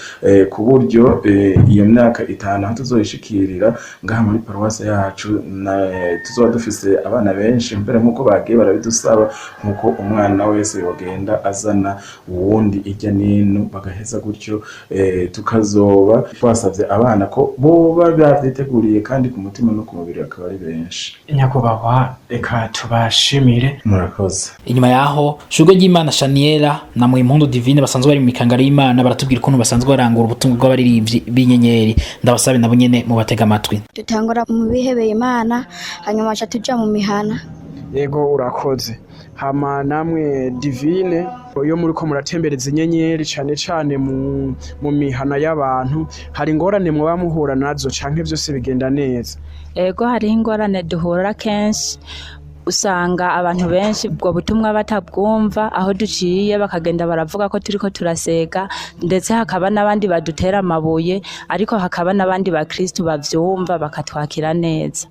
ku buryo iyo myaka 5 aho tuzoyishikirira ngaha muri paruwase yacu tuzoba dufise abana benshi, mbere nk'uko bagiye barabidusaba, nk'uko umwana wese yogenda azana uwundi ijya n'ino, bagaheza gutyo tukazoba twasavye abana ko boba bavyiteguriye kandi ku mutima no ku mubiri bakaba ari benshi. Nyakubahwa, reka tubashimire. Murakoze. Inyuma yaho Shurwe ry'Imana Shaniela na Muhimpundu Divine basanzwe bari mu mikangara y'Imana baratubwira ukuntu basanzwe barangura ubutumwa bw'abaririmbyi b'inyenyeri. Ndabasabe nabo nyene mubatega amatwi. Dutangura mu bihebeye Imana, hanyuma ca tuja mu mihana. Yego, urakoze. Hama namwe Divine, iyo muriko muratembereza inyenyeri cane cane mu mihana y'abantu, hari ingorane mwoba muhura nazo canke vyose bigenda neza? Ego, hariho ingorane duhura kenshi. Usanga abantu benshi ubwo butumwa batabwumva, aho duciye bakagenda baravuga ko turiko turasega, ndetse hakaba n'abandi badutera amabuye, ariko hakaba n'abandi bakristu bavyumva bakatwakira neza.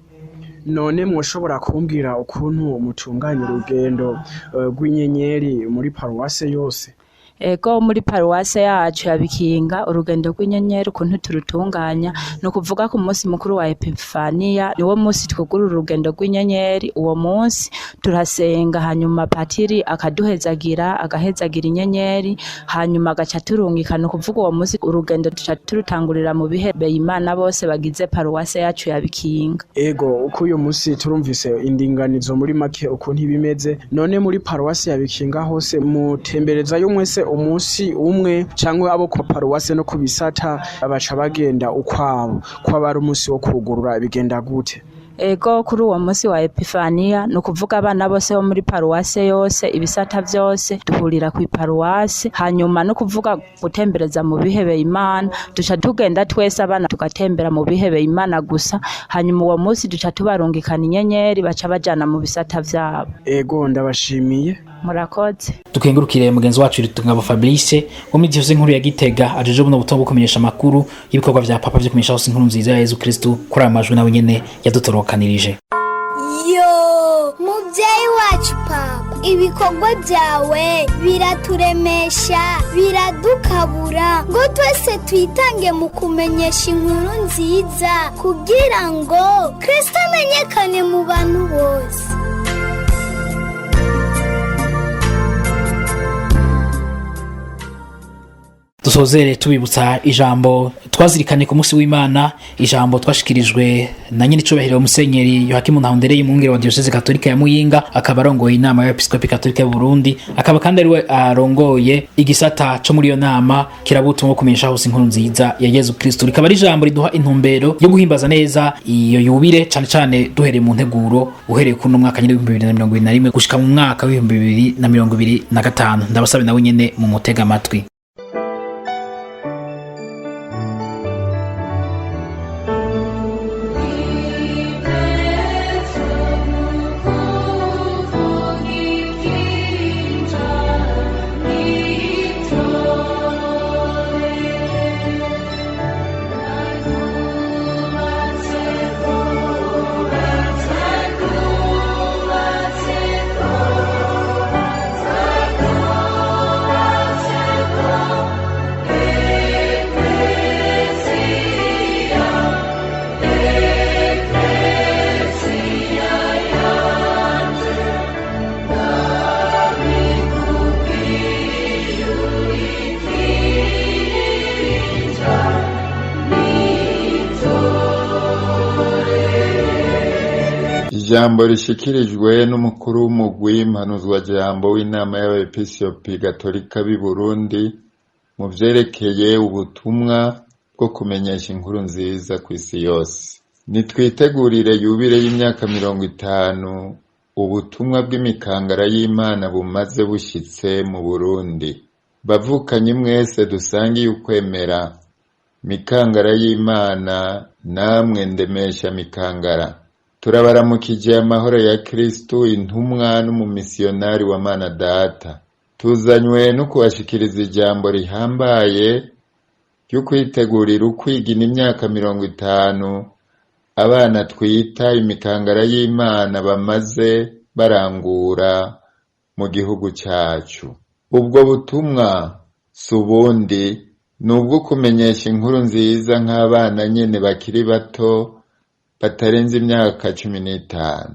None mwoshobora kumbwira ukuntu mutunganya urugendo rw'inyenyeri muri paruwase yose? Ego, muri paruwase yacu ya Bikinga urugendo rw'inyenyeri ukuntu turutunganya ni ukuvuga ku munsi mukuru wa Epifaniya, niwo munsi twugurura urugendo rw'inyenyeri. Uwo munsi turasenga, hanyuma patiri akaduhezagira, agahezagira inyenyeri, hanyuma agaca turungika. Ni ukuvuga uwo munsi urugendo duca turutangurira mu bihebeye Imana bose bagize paruwase yacu ya Bikinga. Ego, uko uyu munsi turumvise indinganizo muri make ukuntu ibimeze. None muri paruwase ya Bikinga hose mutemberezayo mwese umunsi umwe, cyangwa abo ku paruwase no ku bisata baca bagenda ukwabo, ko ari umunsi wo kugurura, bigenda gute? Ego, kuri uwo munsi wa Epifaniya ni ukuvuga abana bose bo muri paruwase yose, ibisata vyose, duhurira ku iparuwase, hanyuma no kuvuga gutembereza mu bihebeye Imana, duca tugenda twese abana tugatembera mu bihebeye Imana gusa, hanyuma uwo munsi duca tubarungikana inyenyeri, baca bajana mu bisata vyabo. Ego, ndabashimiye. Murakoze. Dukengurukire mugenzi wacu Ritungabo Fabrice wo muri diocese nkuru ya Gitega, ajeje buno butumwa bwo kumenyesha amakuru y'ibikorwa vya Papa vyo kumenyesha hose inkuru nziza ya Yezu Kristu, kuri aya majwi nawe nyene yadutorokanirije. Yo, mubyeyi wacu Papa, ibikorwa byawe biraturemesha, biradukabura ngo twese twitange mu kumenyesha inkuru nziza kugira ngo Kristo amenyekane mu bantu bose. Dusozere tubibutsa ijambo twazirikanye ku munsi w'Imana, ijambo twashikirijwe na nyine icubahiro Musenyeri Yohakimu Ntahondereye, umwungere wa Diocese Katolika ya Muyinga, akaba arongoye inama y'Abepiskopi Katolika y'u Burundi, akaba kandi ariwe arongoye igisata co muri iyo nama kirabutumwa kumenyesha hose inkuru nziza ya Yezu Kristo. Rikaba ari ijambo riduha intumbero yo guhimbaza neza iyo yubile, cane cane duhereye mu nteguro, uhereye kuri uno mwaka nyine 2021 gushika mu mwaka w'2025. Ndabasabe nawe nyene mu mutega amatwi. Ijambo rishikirijwe n'umukuru w'umugwi mpanuzwajambo w'inama y'abepiskopi gatolika b'i Burundi mu vyerekeye ubutumwa bwo kumenyesha inkuru nziza kw'isi yose. Nitwitegurire yubile y'imyaka 50 ubutumwa bw'imikangara y'Imana bumaze bushitse mu Burundi. Bavukanyi mwese dusangiye ukwemera, mikangara y'Imana namwe ndemesha mikangara. Turabaramukije amahoro ya Kristu, intumwa n'umumisiyonari wa Mana Data. Tuzanywe no kubashikiriza ijambo rihambaye ryo kwitegurira ukwigina imyaka 50 abana twita imikangara y'Imana bamaze barangura mu gihugu cacu. Ubwo butumwa si ubundi, ni ubwo kumenyesha inkuru nziza nk'abana nyene bakiri bato batarenze imyaka 15.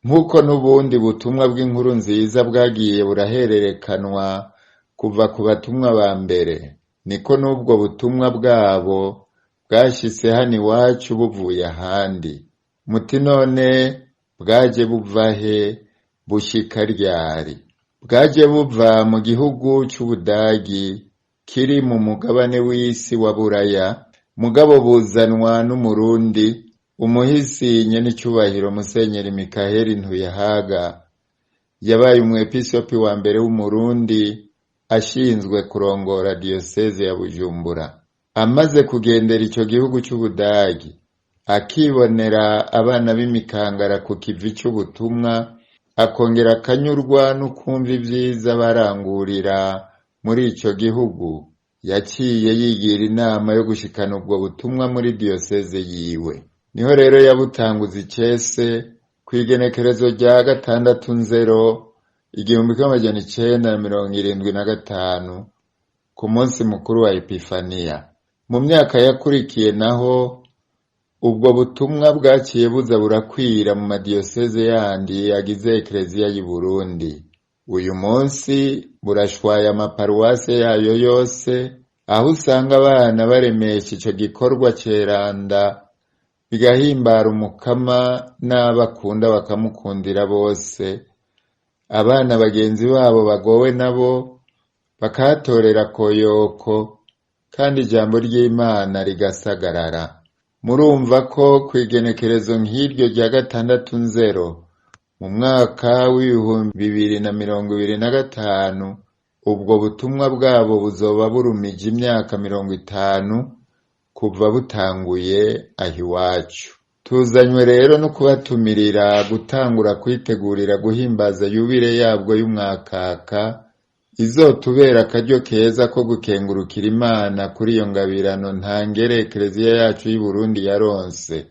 Nk'uko n'ubundi butumwa bw'inkuru nziza bwagiye burahererekanwa kuva ku batumwa ba mbere, niko n'ubwo butumwa bwabo bwashitse hano iwacu buvuye ahandi. Muti none bwaje buva he, bushika ryari? Bwaje buva mu gihugu c'Ubudagi kiri mu mugabane w'isi wa Buraya, mugabo buzanwa n'Umurundi umuhisi nyenicubahiro Musenyeri Mikaheli Ntuyahaga. Yabaye umwepiskopi wa mbere w'Umurundi ashinzwe kurongora diyoseze ya Bujumbura. Amaze kugendera ico gihugu c'Ubudagi, akibonera abana b'imikangara ku kivi c'ubutumwa, akongera akanyurwa no kumva ibyiza barangurira muri ico gihugu, yaciye yigira inama yo gushikana ubwo butumwa muri diyoseze yiwe. Niho rero yabutanguza icese kw'igenekerezo rya 6 Nzero 1975 ku munsi mukuru wa Epifaniya. Mu myaka yakurikiye naho ubwo butumwa bwaciye buza burakwira mu madiyoseze yandi agize Ekleziya y'u Burundi. Uyu munsi burashwaye amaparuwase yayo yose, aho usanga abana baremesha ico gikorwa ceranda, bigahimbara Umukama n'abakunda bakamukundira bose. Abana bagenzi babo bagowe nabo bakahatorera koyoko, kandi ijambo ry'Imana rigasagarara. Murumva ko kw'igenekerezo nk'iryo rya 6 Nzero mu mwaka w'2025 ubwo butumwa bwabo buzoba burumije imyaka 50 kuva butanguye aho iwacu. Tuzanywe rero no kubatumirira gutangura kwitegurira guhimbaza yubile yabwo y'umwakaka, izotubera akaryo keza ko gukengurukira Imana kuri iyo ngabirano ntangere Ekleziya yacu y'u Burundi yaronse.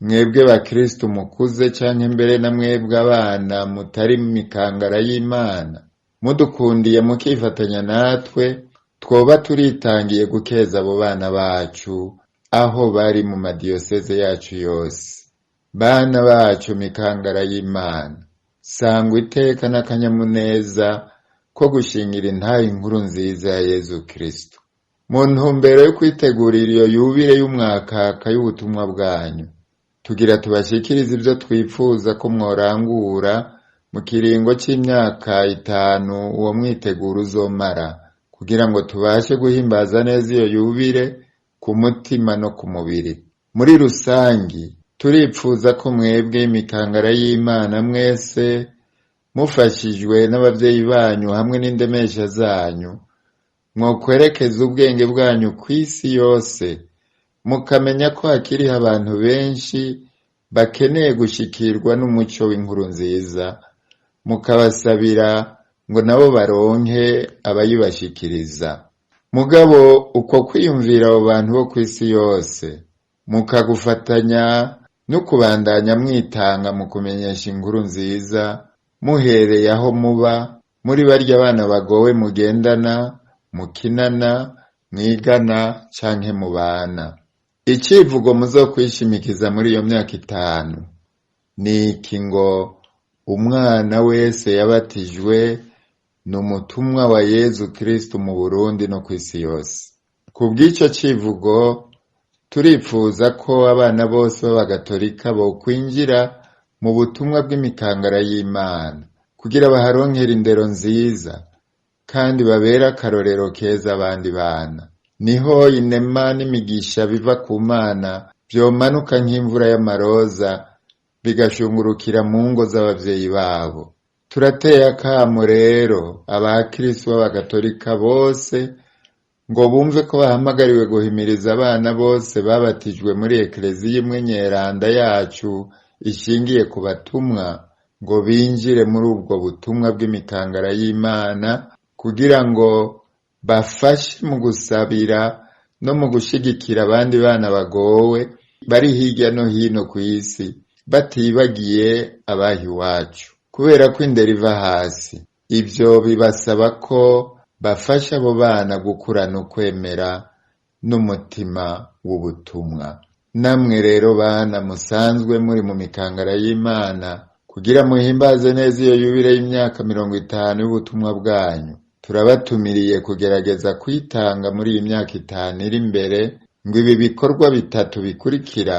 Mwebwe bakristu mukuze canke mbere na mwebwe abana mutari mu mikangara y'Imana, mudukundiye mukifatanya natwe, twoba turitangiye gukeza abo bana bacu aho bari mu madiyoseze yacu yose. Bana bacu mikangara y'Imana, sangwa iteka n'akanyamuneza ko gushingira intahe inkuru nziza ya Yezu Kristo. Mu ntumbero yo kwitegurira iyo yubile y'umwakaka y'ubutumwa bwanyu, tugira tubashikirize ivyo twifuza ko mworangura mu kiringo c'imyaka 5 uwo mwiteguro uzomara, kugira ngo tubashe guhimbaza neza iyo yubile ku mutima no ku mubiri. Muri rusangi turipfuza ko mwebwe imikangara y'Imana mwese mufashijwe n'abavyeyi banyu hamwe n'indemesha zanyu, mwokwerekeza ubwenge bwanyu kw'isi yose, mukamenya ko hakiriho abantu benshi bakeneye gushikirwa n'umuco w'inkuru nziza, mukabasabira ngo nabo baronke abayibashikiriza. Mugabo uko kwiyumvira abo bantu bo kw'isi yose, mukagufatanya no kubandanya mwitanga mu kumenyesha inkuru nziza, muhereye aho muba, muri barya bana bagowe mugendana, mukinana, mwigana canke mubana. Icivugo muzokwishimikiza muri iyo myaka 5 ni iki ngo umwana wese yabatijwe ni umutumwa wa Yezu Kristo mu Burundi no kw'isi yose. Kubw'ico civugo turipfuza ko abana bose b'abagatolika bokwinjira mu butumwa bw'imikangara y'Imana, kugira baharonkere indero nziza kandi babere akarorero keza abandi bana. Niho inema n'imigisha biva ku Mana vyomanuka nk'imvura y'amaroza, bigashungurukira mu ngo z'abavyeyi babo. Turateye akamo rero abakristo b'abagatolika bose ngo bumve ko bahamagariwe guhimiriza abana bose babatijwe muri Ekleziya imwe nyeranda yacu ishingiye ku batumwa, ngo binjire muri ubwo butumwa bw'imikangara y'Imana, kugira ngo bafashe mu gusabira no mu gushigikira abandi bana bagowe bari hirya no hino kw'isi, batibagiye abaha iwacu. Kubera ko indero iva hasi, ivyo bibasaba ko bafasha abo bana gukurana ukwemera n'umutima w'ubutumwa. Namwe rero bana musanzwe muri mu mikangara y'Imana, kugira muhimbaze neza iyo yubile y'imyaka 50 y'ubutumwa bwanyu, turabatumiriye kugerageza kwitanga muri iyi myaka 5 iri imbere, ngo ibi bikorwa 3 bikurikira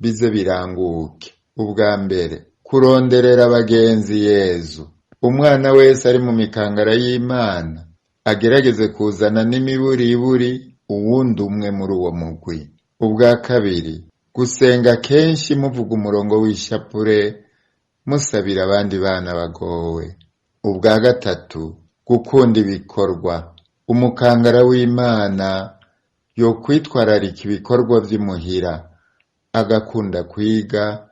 bize biranguke. Ubwa mbere, kuronderera abagenzi Yezu. Umwana wese ari mu mikangara y'Imana agerageze kuzana n'imiburiburi uwundi umwe muri uwo mugwi. Ubwa kabiri, gusenga kenshi muvuga umurongo w'ishapure, musabira abandi bana bagowe. Ubwa gatatu, gukunda ibikorwa. Umukangara w'Imana yo kwitwararika ibikorwa vy'imuhira, agakunda kwiga,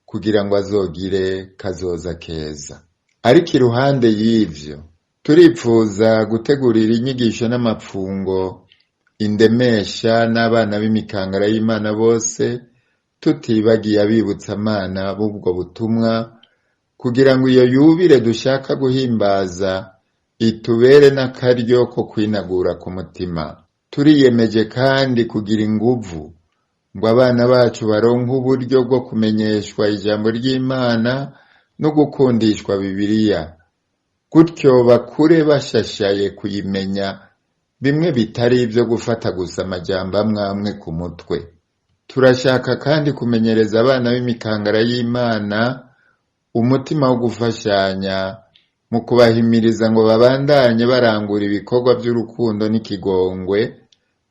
kugira ngo azogire kazoza keza. Ariko iruhande y'ivyo, turipfuza gutegurira inyigisho n'amapfungo indemesha n'abana b'imikangara y'Imana bose, tutibagiye abibutsamana b'ubwo butumwa, kugira ngo iyo yubile dushaka guhimbaza itubere n'akaryo ko kwinagura ku mutima. Turiyemeje kandi kugira inguvu ngo abana bacu baronke uburyo bwo kumenyeshwa ijambo ry'Imana no gukundishwa Bibiliya, gutyo bakure bashashaye kuyimenya, bimwe bitari ibyo gufata gusa amajambo amwe amwe ku mutwe. Turashaka kandi kumenyereza abana b'imikangara y'Imana umutima wo gufashanya mu kubahimiriza ngo babandanye barangura ibikorwa by'urukundo n'ikigongwe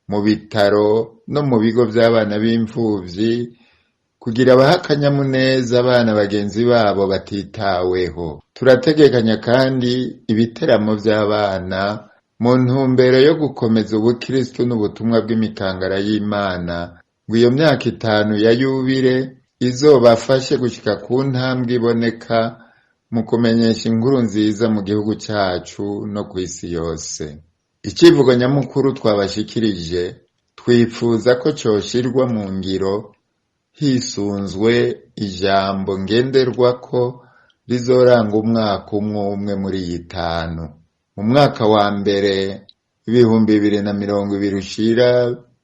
mu bitaro no mu bigo by'abana b'imfuvyi, kugira bahe akanyamuneza abana bagenzi babo batitaweho. Turategekanya kandi ibiteramo by'abana mu ntumbero yo gukomeza ubukristu n'ubutumwa bw'imikangara y'Imana, ngo iyo myaka 5 ya yubile izobafashe gushika ku ntambwe iboneka mu kumenyesha inkuru nziza mu gihugu cyacu no ku isi yose. Icivugo nyamukuru twabashikirije twifuza ko coshirwa mu ngiro hisunzwe ijambo ngenderwako rizoranga umwaka umwe umwe muri iyi 5. Mu mwaka wa mbere 2020 ushira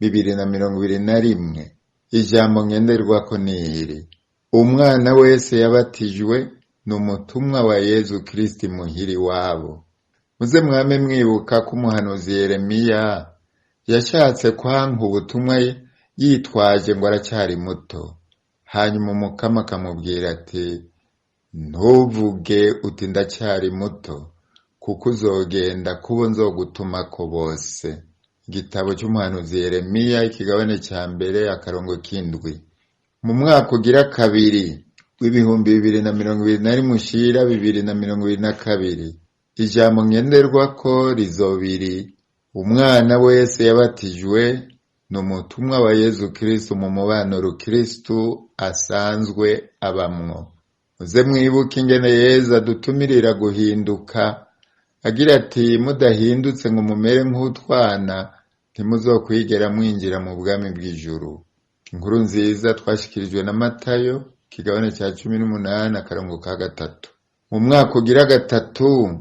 2021, ijambo ngenderwako ni iri: umwana wese yabatijwe ni umutumwa wa Yezu Kristi muhiri wabo. Muze mwame mwibuka ko umuhanuzi Yeremiya yashatse kwanka ubutumwa yitwaje ngo aracyari muto, hanyuma Umukama akamubwira ati: ntuvuge uti ndacyari muto, kuko uzogenda kubo nzogutumako bose. Igitabo cy'umuhanuzi Yeremiya, ikigabane cya 1 akarongo k'7. Mu mwaka ugira kabiri w'2021 ushira 2022, ijambo ngenderwako rizobiri: umwana wese yabatijwe ni umutumwa wa Yezu Kristu mu mubano rukristu asanzwe abamwo. Muze mwibuke ingene Yezu adutumirira guhinduka, agira ati: mudahindutse ngo mumere nk'utwana, ntimuzokwigera mwinjira mu bwami bw'ijuru. Inkuru nziza twashikirijwe na Matayo, ikigabane cya 18 akarongo ka 3. Mu mwaka ugira 3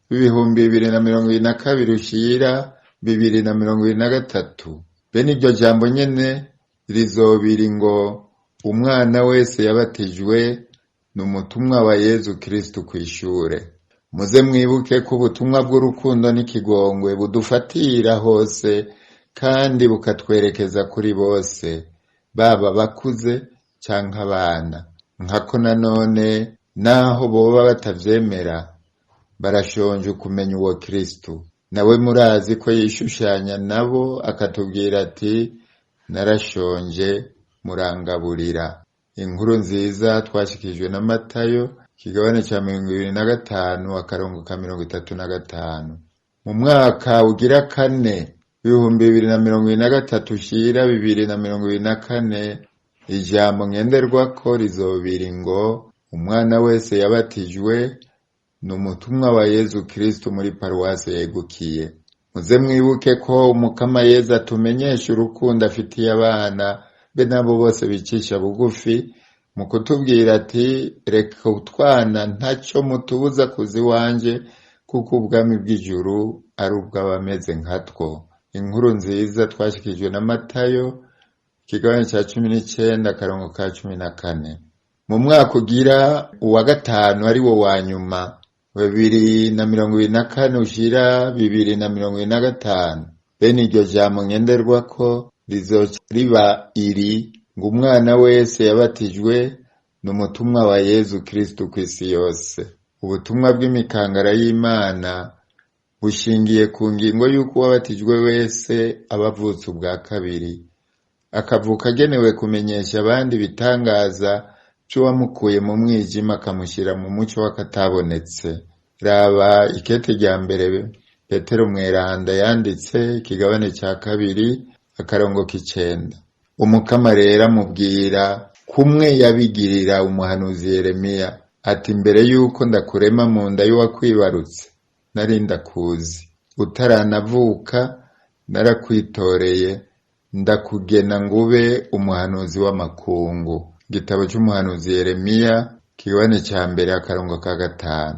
w'2022 ushira 2023, bene iryo jambo nyene rizobiri ngo: umwana wese yabatijwe ni umutumwa wa Yezu Kristu kw'ishure. Muze mwibuke ko ubutumwa bw'urukundo n'ikigongwe budufatira hose kandi bukatwerekeza kuri bose, baba bakuze canke abana. Nkako nanone naho boba batavyemera, barashonje kumenya uwo Kristu. Nawe murazi ko yishushanya nabo akatubwira ati: narashonje murangaburira. Inkuru nziza twashikijwe na Matayo, ikigabane cya 25 akarongo ka 35. Mu mwaka ugira 4 2023 ushira 2024, ijambo ngenderwako rizobiri ngo: umwana wese yabatijwe ni umutumwa wa Yezu Kristu muri paruwase yegukiye. Muze mwibuke ko Umukama Yezu atumenyesha urukundo afitiye abana be nabo bose bicisha bugufi, mu kutubwira ati: reka utwana ntacyo mutubuza kuza iwanje, kuko ubwami bw'ijuru ari ubw'abameze nkatwo. Inkuru nziza twashikijwe na Matayo, ikigabane cya 19 akarongo ka 14. Mu mwaka ugira uwa 5 ari wo wa nyuma 2024 ushira 2025, bene iryo jambo ngenderwako rizoca riba iri ngo: umwana wese yabatijwe ni umutumwa wa Yezu Kristu kw'isi yose. Ubutumwa bw'imikangara y'Imana bushingiye ku ngingo y'uko uwabatijwe wese aba avutse ubwa kabiri, akavuka agenewe kumenyesha abandi ibitangaza c'uwamukuye mu mwijima akamushyira mu mucyo w'akatabonetse. Raba ikete rya mbere Petero Mweranda yanditse, ikigabane cya 2 akarongo k'9. Umukama rero amubwira Kumwe yabigirira umuhanuzi Yeremiya ati: mbere yuko ndakurema mu nda y'uwakwibarutse nari ndakuzi, utaranavuka narakwitoreye, ndakugena ngube umuhanuzi w'amakungu. Igitabo cy'umuhanuzi Yeremiya, kigabane cya mbere, akarongo ka 5.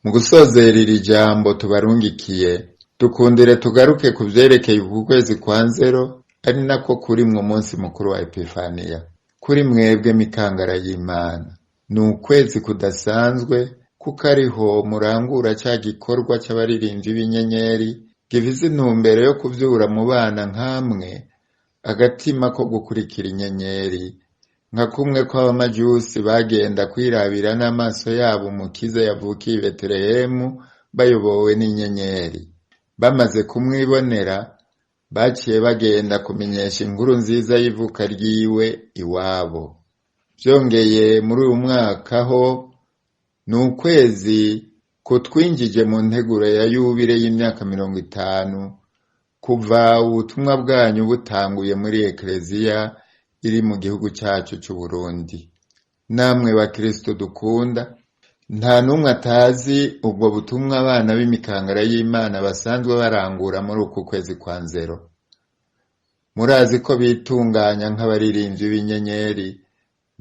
Mu gusozera iri jambo tubarungikiye, dukundire tugaruke ku vyerekeye uku kwezi kwa Nzero, ari nako kurimwo umunsi mukuru wa Epifaniya. Kuri mwebwe mikangara y'Imana, ni ukwezi kudasanzwe, kuko ariho murangura ca gikorwa c'abaririmbyi b'inyenyeri gifise intumbero yo kuvyura mu bana nkamwe agatima ko gukurikira inyenyeri, nka kumwe kw'abamajusi bagenda kwirabira n'amaso yabo Umukiza yavukiye i Betelehemu bayobowe n'inyenyeri. Bamaze kumwibonera, baciye bagenda kumenyesha inkuru nziza y'ivuka ryiwe iwabo. Vyongeye, muri uyu mwaka ho ni ukwezi kutwinjije mu nteguro ya yubile y'imyaka 50 kuva ubutumwa bwanyu butanguye muri Ekleziya iri mu gihugu cyacu c'u Burundi. Namwe bakristo dukunda, nta n'umwe atazi ubwo butumwa abana b'imikangara y'Imana basanzwe barangura muri uku kwezi kwa Nzero. Murazi ko bitunganya nk'abaririmbyi b'inyenyeri,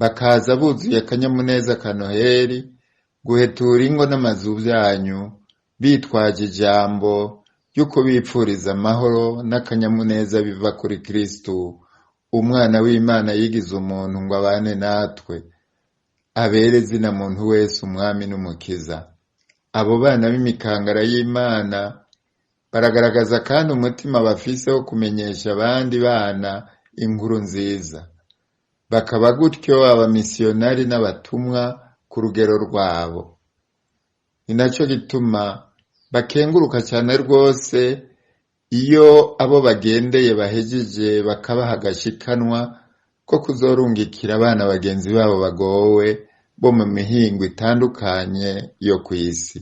bakaza buzuye akanyamuneza ka Noheli guhetura ingo n'amazu byanyu, bitwaje ijambo ry'uko bipfuriza amahoro n'akanyamuneza biva kuri Kristu, umwana w'Imana yigize umuntu ngo abane natwe, abere zina muntu wese umwami n'umukiza. Abo bana b'imikangara y'Imana baragaragaza kandi umutima bafise wo kumenyesha abandi bana inkuru nziza, bakaba gutyo abamisiyonari n'abatumwa ku rugero rwabo. Ni nacyo gituma bakenguruka cyane rwose iyo abo bagendeye bahejeje bakabaha agashikanwa ko kuzorungikira abana bagenzi babo bagowe bo mu mihingo itandukanye yo ku isi.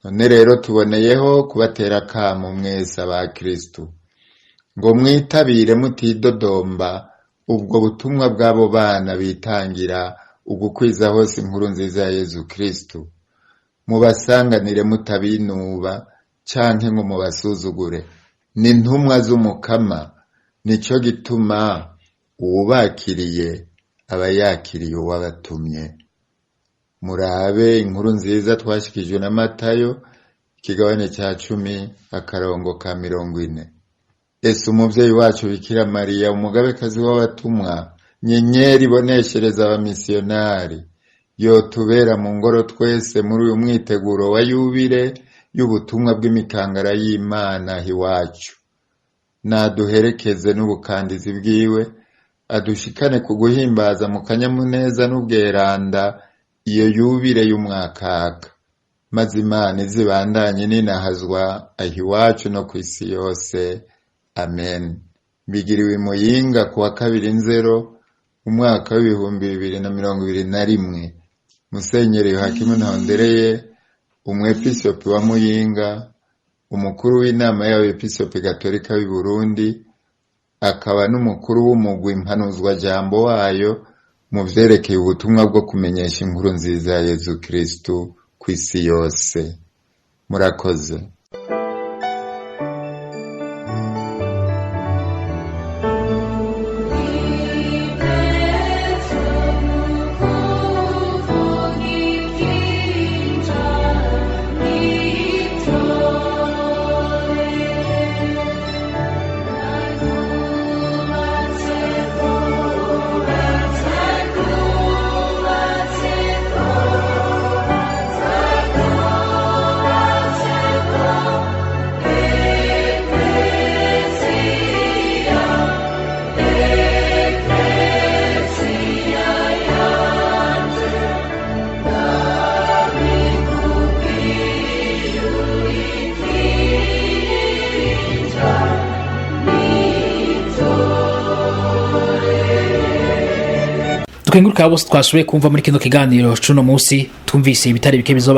None rero tuboneyeho kubatera akamo mwese abakristu ngo mwitabire mutidodomba ubwo butumwa bw'abo bana bitangira ugukwiza hose inkuru nziza ya Yezu Kristu. Mubasanganire mutabinuba canke ngo mubasuzugure. Ni intumwa z'Umukama, nico gituma uwubakiriye aba yakiriye uwabatumye. Murabe inkuru nziza twashikijwe na Matayo, ikigabane cya 10, akarongo ka 40. Ese umuvyeyi wacu Bikira Mariya, umugabekazi w'abatumwa, nyenyeri iboneshereza abamisiyonari, yotubera mu ngoro twese muri uyu mwiteguro wa yubile y'ubutumwa bw'imikangara y'Imana iwacu. Naduherekeze n'ubukandizi bwiwe, adushikane ku guhimbaza mu kanyamuneza n'ubweranda iyo yubile y'umwakaka, maze Imana izibandanye ninahazwa aho iwacu no ku isi yose. Amen. Bigiriwe i Muyinga ku wa 2 Nzero umwaka w'2021. Musenyeri Yohakimu Ntahondereye, umwepiskopi wa Muyinga, umukuru w'inama y'abepiskopi gatolika b'i Burundi, akaba n'umukuru w'umugwi mpanuzwajambo wayo mu vyerekeye ubutumwa bwo kumenyesha inkuru nziza ya Yezu Kristu ku isi yose. Murakoze. Dukenguruka bose twashoboye kumva muri kino kiganiro cuno munsi. Twumvise ibitari bike bizoba.